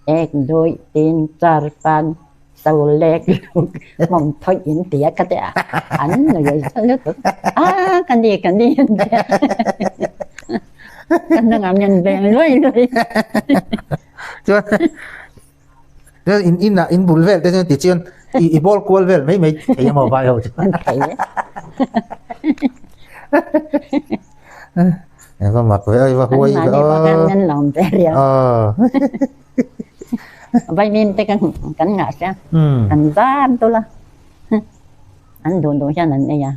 Speaker 2: ek, dui, tin, char, pan, so, lek, luk, hmawm, thawih in ti a ka ti a. An nui a lutuk. A ka ni, ka ni an ti a. Ka hnungah min veng luai luai.
Speaker 1: Chuan chuan in inah in bul vel te chuan ti chuan i i ball kual vel mai mai thei emaw vai ho chu.
Speaker 2: Thei e.
Speaker 1: Eva mak ve eva huai
Speaker 2: ve. An mani kan nan lawm ve riau. Vai mim te kan kan ngah sia. Kan zan tu la. An duh duh hian an ei a.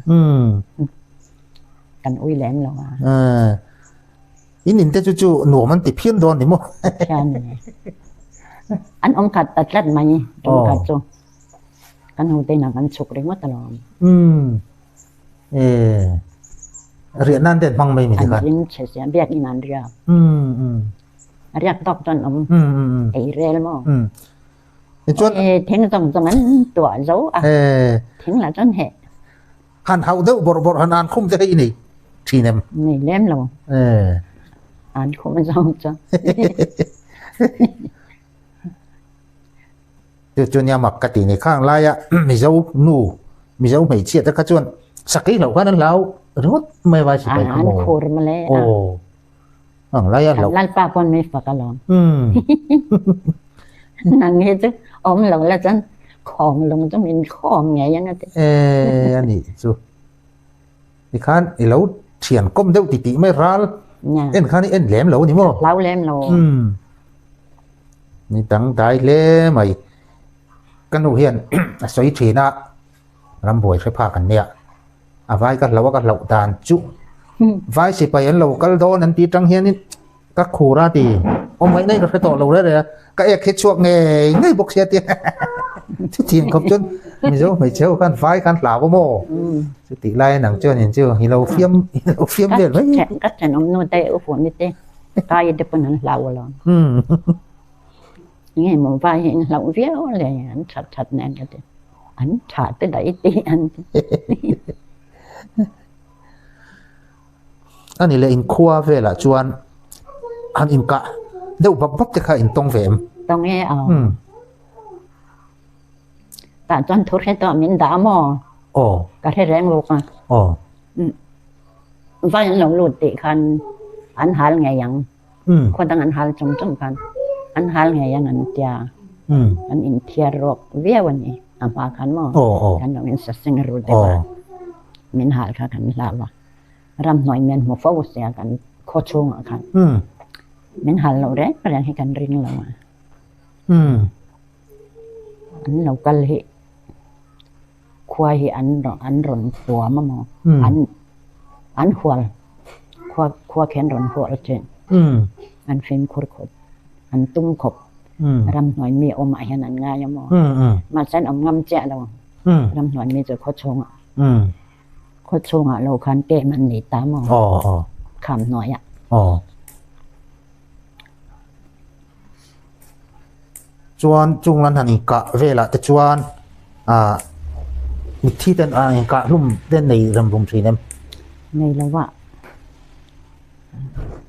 Speaker 2: Kan ui lem lo a.
Speaker 1: In in te chu chu nuam an ti phian dawn ni maw?
Speaker 2: Phian ni. An awm khat ta tlat mai tum khat chu. Kan hu te inah kan chhuk ringawt alawm.
Speaker 1: Umm. E riah nan te an hmang mai mi te khan.
Speaker 2: An ring che sia biak in an riak.
Speaker 1: Umm umm.
Speaker 2: A riak tawk chuan awm.
Speaker 1: Umm umm.
Speaker 2: Ei rel maw?
Speaker 1: Umm. Chuan
Speaker 2: e thing zawng zawng an tuah zo a.
Speaker 1: E
Speaker 2: thing lah chuan heh.
Speaker 1: Han hauh deuh bawrh bawrh han an khum te hi i nei thin em?
Speaker 2: Nei lem lo.
Speaker 1: Eh.
Speaker 2: An khum zawng chu.
Speaker 1: Chu chu nia mak ka ti ni khang laia Mizo nu Mizo hmeichhia te kha chuan sakei loh khan an hlau ringawt mai vai sipai kha maw.
Speaker 2: An khur mawle.
Speaker 1: Aw. Ang laia
Speaker 2: hlauh. Lalpa pawn mi fak alawm. Nang hi chu awm lo la chuan khawm lung chu min khawm ngei ang a ti.
Speaker 1: E a nih chu. Tikhan i lo thian kawm deuh ti tih mai ral en khan i en lem lo a ni maw?
Speaker 2: Hlau lem lo.
Speaker 1: Ni dang dai hle mai. Ka nu hian a sawi thin a, rambuai hre phak an nia. A vai ka hlauh a ka hlauh dan chu vai sipai an lo kal dawn an tih tang hianin ka khur a ti awm ngaih ngaih ka hre tawh lo reh reh a ka ek hi chhuak ngei ngei bawk sia tia chutiang khawp chuan Mizo hmeichhe ho khan vai khan hlau a maw chutih lai nang chuan in chu i lo fiam i lo fiam vel mai
Speaker 2: ka thenawm nu te u fuh ni te kai te pawn an hlau alawm nge maw vai hi an hlauh viau le an that that nen ka ti. An tha te daih tih an ti.
Speaker 1: Ani leh inkhua velah chuan han inkah deuh bap bap te kha in tawng ve em?
Speaker 2: Tawng e aw. Tah chuan thu hre tawh min dah maw?
Speaker 1: Aw.
Speaker 2: Ka hre reng bawk a.
Speaker 1: Aw.
Speaker 2: Vai an lo lut tih khan an hal ngei ang. Khua dang an hal chung chung khan an hal ngei ang an tia. An inthiar rawk viau a ni. A hma khan maw kan lo insaseng ru deuh a. Min hal kha kan hlau a. Ramhnuai mian hmu fo sia kan khaw chhungah khan. Min hal lo reng reng hi kan ring lo a. An lo kal hi khua hi an an rawn tuam a maw an an hual khua khua khi an rawn hual thin an fimkhur khawp an tum khawp ramhnuai mi awm ah hian an ngai a maw mahse an awm ngam chiah lo ramhnuai mi chu khaw chhungah. Khaw chhungah lo khan kem an nei ta maw? Kham hnuaiah.
Speaker 1: Chuan chung lan han inkah velah te chuan ah mitthi ten ah inkah hlum te nei rem rum thin em?
Speaker 2: Nei lo a.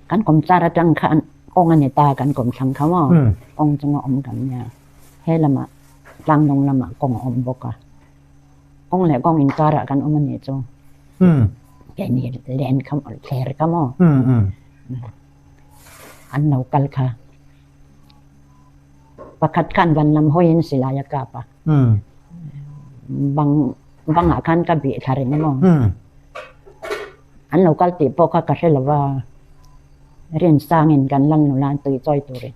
Speaker 2: Kan kawm char atang khan kawng a ni ta kan kawm thlang kha maw? Kawng chunga awm kan nia. He lamah tlangnawng lamah kawng a awm bawk a. Kawng leh kawng inkarah kan awm a nih chu. Keini len kha thler kha maw? An lo kal kha. Pakhat khan van lam hawiin silai a kap a. Bang bangah khan ka bih thla reng maw? An lo kal tih pawh kha ka hre lo va. Rinsangin kan lal nula tui chawi turin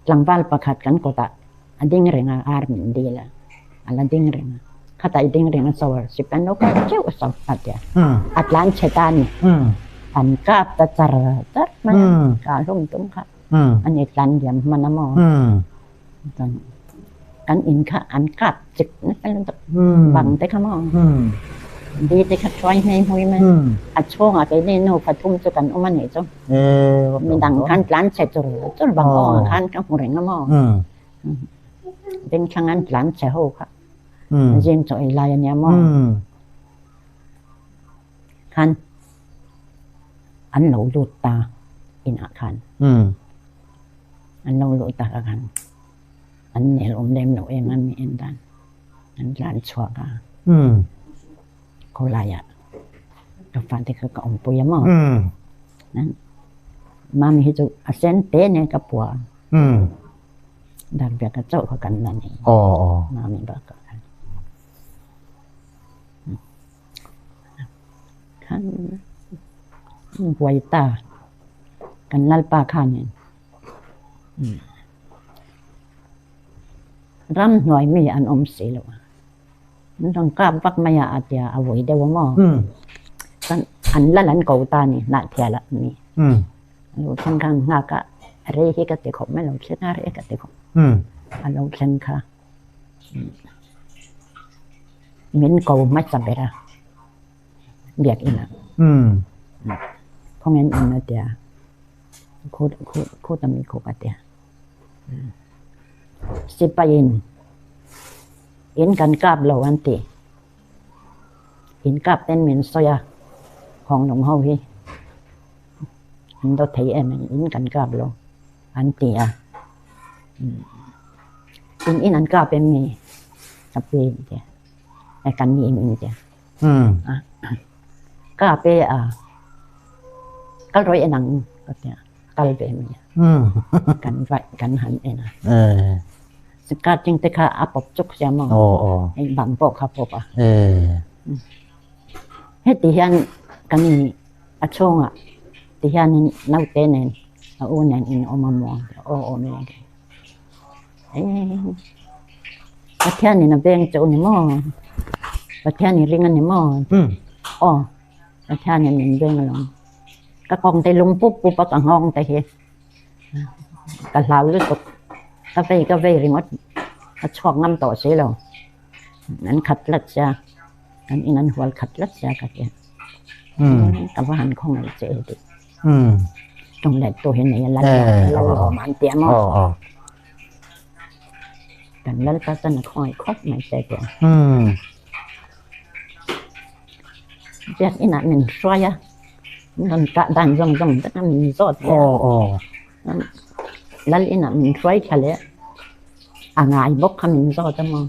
Speaker 2: tlangval pakhat kan kawtah a ding reng a, ar min dil a, a la ding reng a. Khatah i ding reng a so sip an lo kal teuh a so a tia. A tlan chhe ta a ni. An kap ta char char mai a, kah hlum tum kha. A ni tlan diam hman a maw. Chuan kan in kha an kap chik nasa lutuk bang te kha maw. Di te kha thuai hmei hmui mai. A chhungah keini nu pathum chu kan awm a nih chu. Midang khan tlan chhe chur chur bang awngah khan ka hmu reng a maw. Bengthlang an tlan chhe ho kha zing chaw ei lai a nia maw. Khan an lo lut ta inah khan an lo lut ta kha khan an nel awm lem loh em a mi en dan an tlan chhuak a. Khawlaiah ka fate kha ka awmpui a maw? Mami hi chu a sen te nen ka pua a. Darbiaka chauh kha kan la nei. Mami bakah khan. Khan buai ta kan Lalpa khanin ramhnuai mi an awm si lo a. An rawn kap vak mai a, a tia a vui deuh a maw? Chuan an lal an ko ta a ni, Hnahthial ah mi. A lo thleng kha an nghak a, rei hi ka ti khawp mai, a lo thleng a, rei ka ti khawp. A lo thleng kha min ko hmasa ber a, biakinah. Khawngaih in a tia, khuta mi khup a tia. Sipaiin in kan kap lo an ti. In kap ten min sawi a, Hawnglung ho hi an do thei em in kan kap lo an ti a. In in an kap em ni ka pi in tia, kan ni in tia. Kap e a, kal rawih en ang ka tia. Kal ve mai a. Kan vai kan han en a. Sikar ching te kha a pawp chuk sia maw? Hei bang pawh kha pawp a. Heti hian kan in a chhungah ti hianin naute nen a u nen in awm a maw? Aw awm e. Pathianin a veng che u ni maw? Pathian i ring a ni maw? Aw Pathianin min veng alawm. Ka kawng te lung pup pup a ka nghawng te hi ka hlau lutuk ka vei ka vei ringawt ka chhuak ngam tawh si lo an khat tlat sia kan in an hual khat tlat sia ka tia ka va han khawngaih che e tih tawng let tu hi nei a lal lal lawm an tia maw kan lal pa chuan a khawngaih khawp mai che tia. Biakinn ah min hruai a, min rawn kah dan zawng zawng vek a min zawt leh a, lal inah min hruai thla leh a ngai bawk kha min zawt a maw.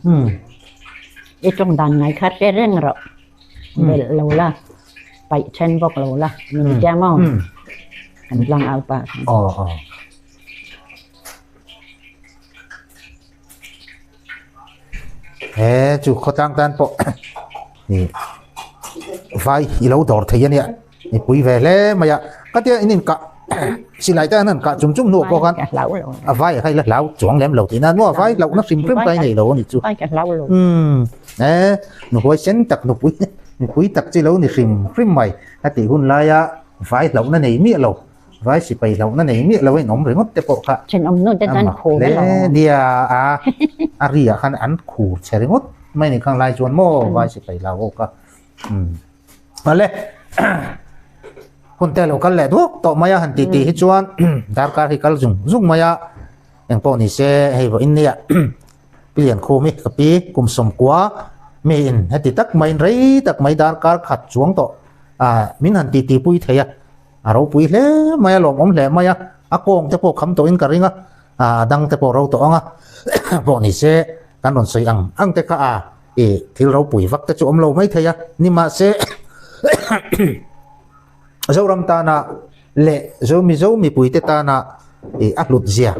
Speaker 2: I tawng dan ngai kha hre reng rawh, belh lo la, paih then bawk lo la min tia maw kan tlang au pa khan.
Speaker 1: He chu khawtlang tan pawh ih vai i lo dawr thei a nia i pui ve hle mai a ka tia in inkah silai te an han kah chung chung hnuah pawh khan a vai a kha i la hlau chuang lem lo tih nan maw a vai hlauhna hrim hrim ka i nei lo a ni chu umm he nuhuai sen tak nupui nupui tak chi lo ni hrim hrim mai a tih hun laia vai hlauhna nei miah lo. Vai sipai hlauhna nei miah lo a inawm ringawt te pawh kha
Speaker 2: Thenawm nu te chuan khur
Speaker 1: a lo. Nia a a ri ah khan an khur che ringawt mai ni khang lai chuan maw vai sipai hlau ho kha. Vale hun te lo kal leh duak tawh mai a han ti ti hi chuan darkar hi kal zung zung mai a engpawh ni se hei vawiin nia Pi Liankhumi ka pi kum sawmkua mi in heti tak maiin rei tak mai darkar khat chuang tawh a min han ti ti pui thei a a ropui hle mai a lawmawm hle mai a a kawng te pawh kham tawhin ka ring a a dang te pawh ro tawh ang a pawh ni se kan rawn sawi ang ang te kha a I thil ropui vak te chu awm lo mai thei a, ni mahse Zoram tana leh Zo Mizo mipuite tana i a hlut zia,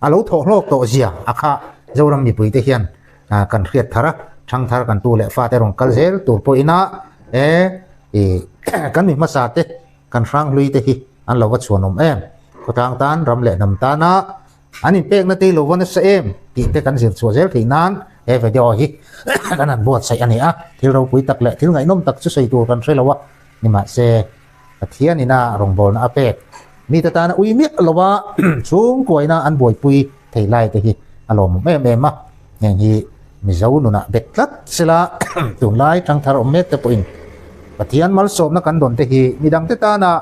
Speaker 1: a lo thawh hlawk tawh zia a kha Zoram mipuite hian kan hriat thar a, thangthar kan tu leh fate rawn kal zel tur pawhin a e i kan mi hmasa te kan hranghlui te hi an lo va chhuanawm em. Khawtlang tan ram leh hnam tana An inpekna te lo va nasa em tih te kan zir chhuah zel theih nan he video hi kan han buatsaih a ni a, thil ropui tak leh thil ngaihnawm tak chu sawi tur kan hre lo a, nimahse Pathian ina rawngbawlna a pek mite tana ui miah lo a chhungkuaina an buaipui thei lai te hi a lawmawm em em a, heng hi Mizo nunah bet tlat sela tunlai thangthar awm mek te pawhin Pathian malsawmna kan dawn te hi midangte tana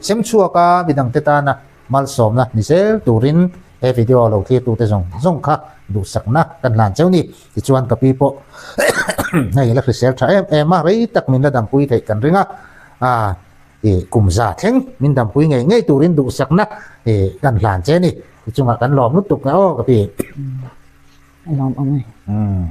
Speaker 1: sem chhuak a, midangte tana Malsawmna ni zel turin he video lo thlirtute zawng zawng kha duhsakna kan hlan cheu ni. Tichuan ka pi pawh hei la hrisel tha em em a, rei tak min la dampui theih kan ring a, aa i kum za thleng min dampui ngei ngei turin duhsakna i kan hlan che ni. Tichungah kan lawm lutuk nge aw ka pi.
Speaker 2: A lawm awm e.
Speaker 1: Umm.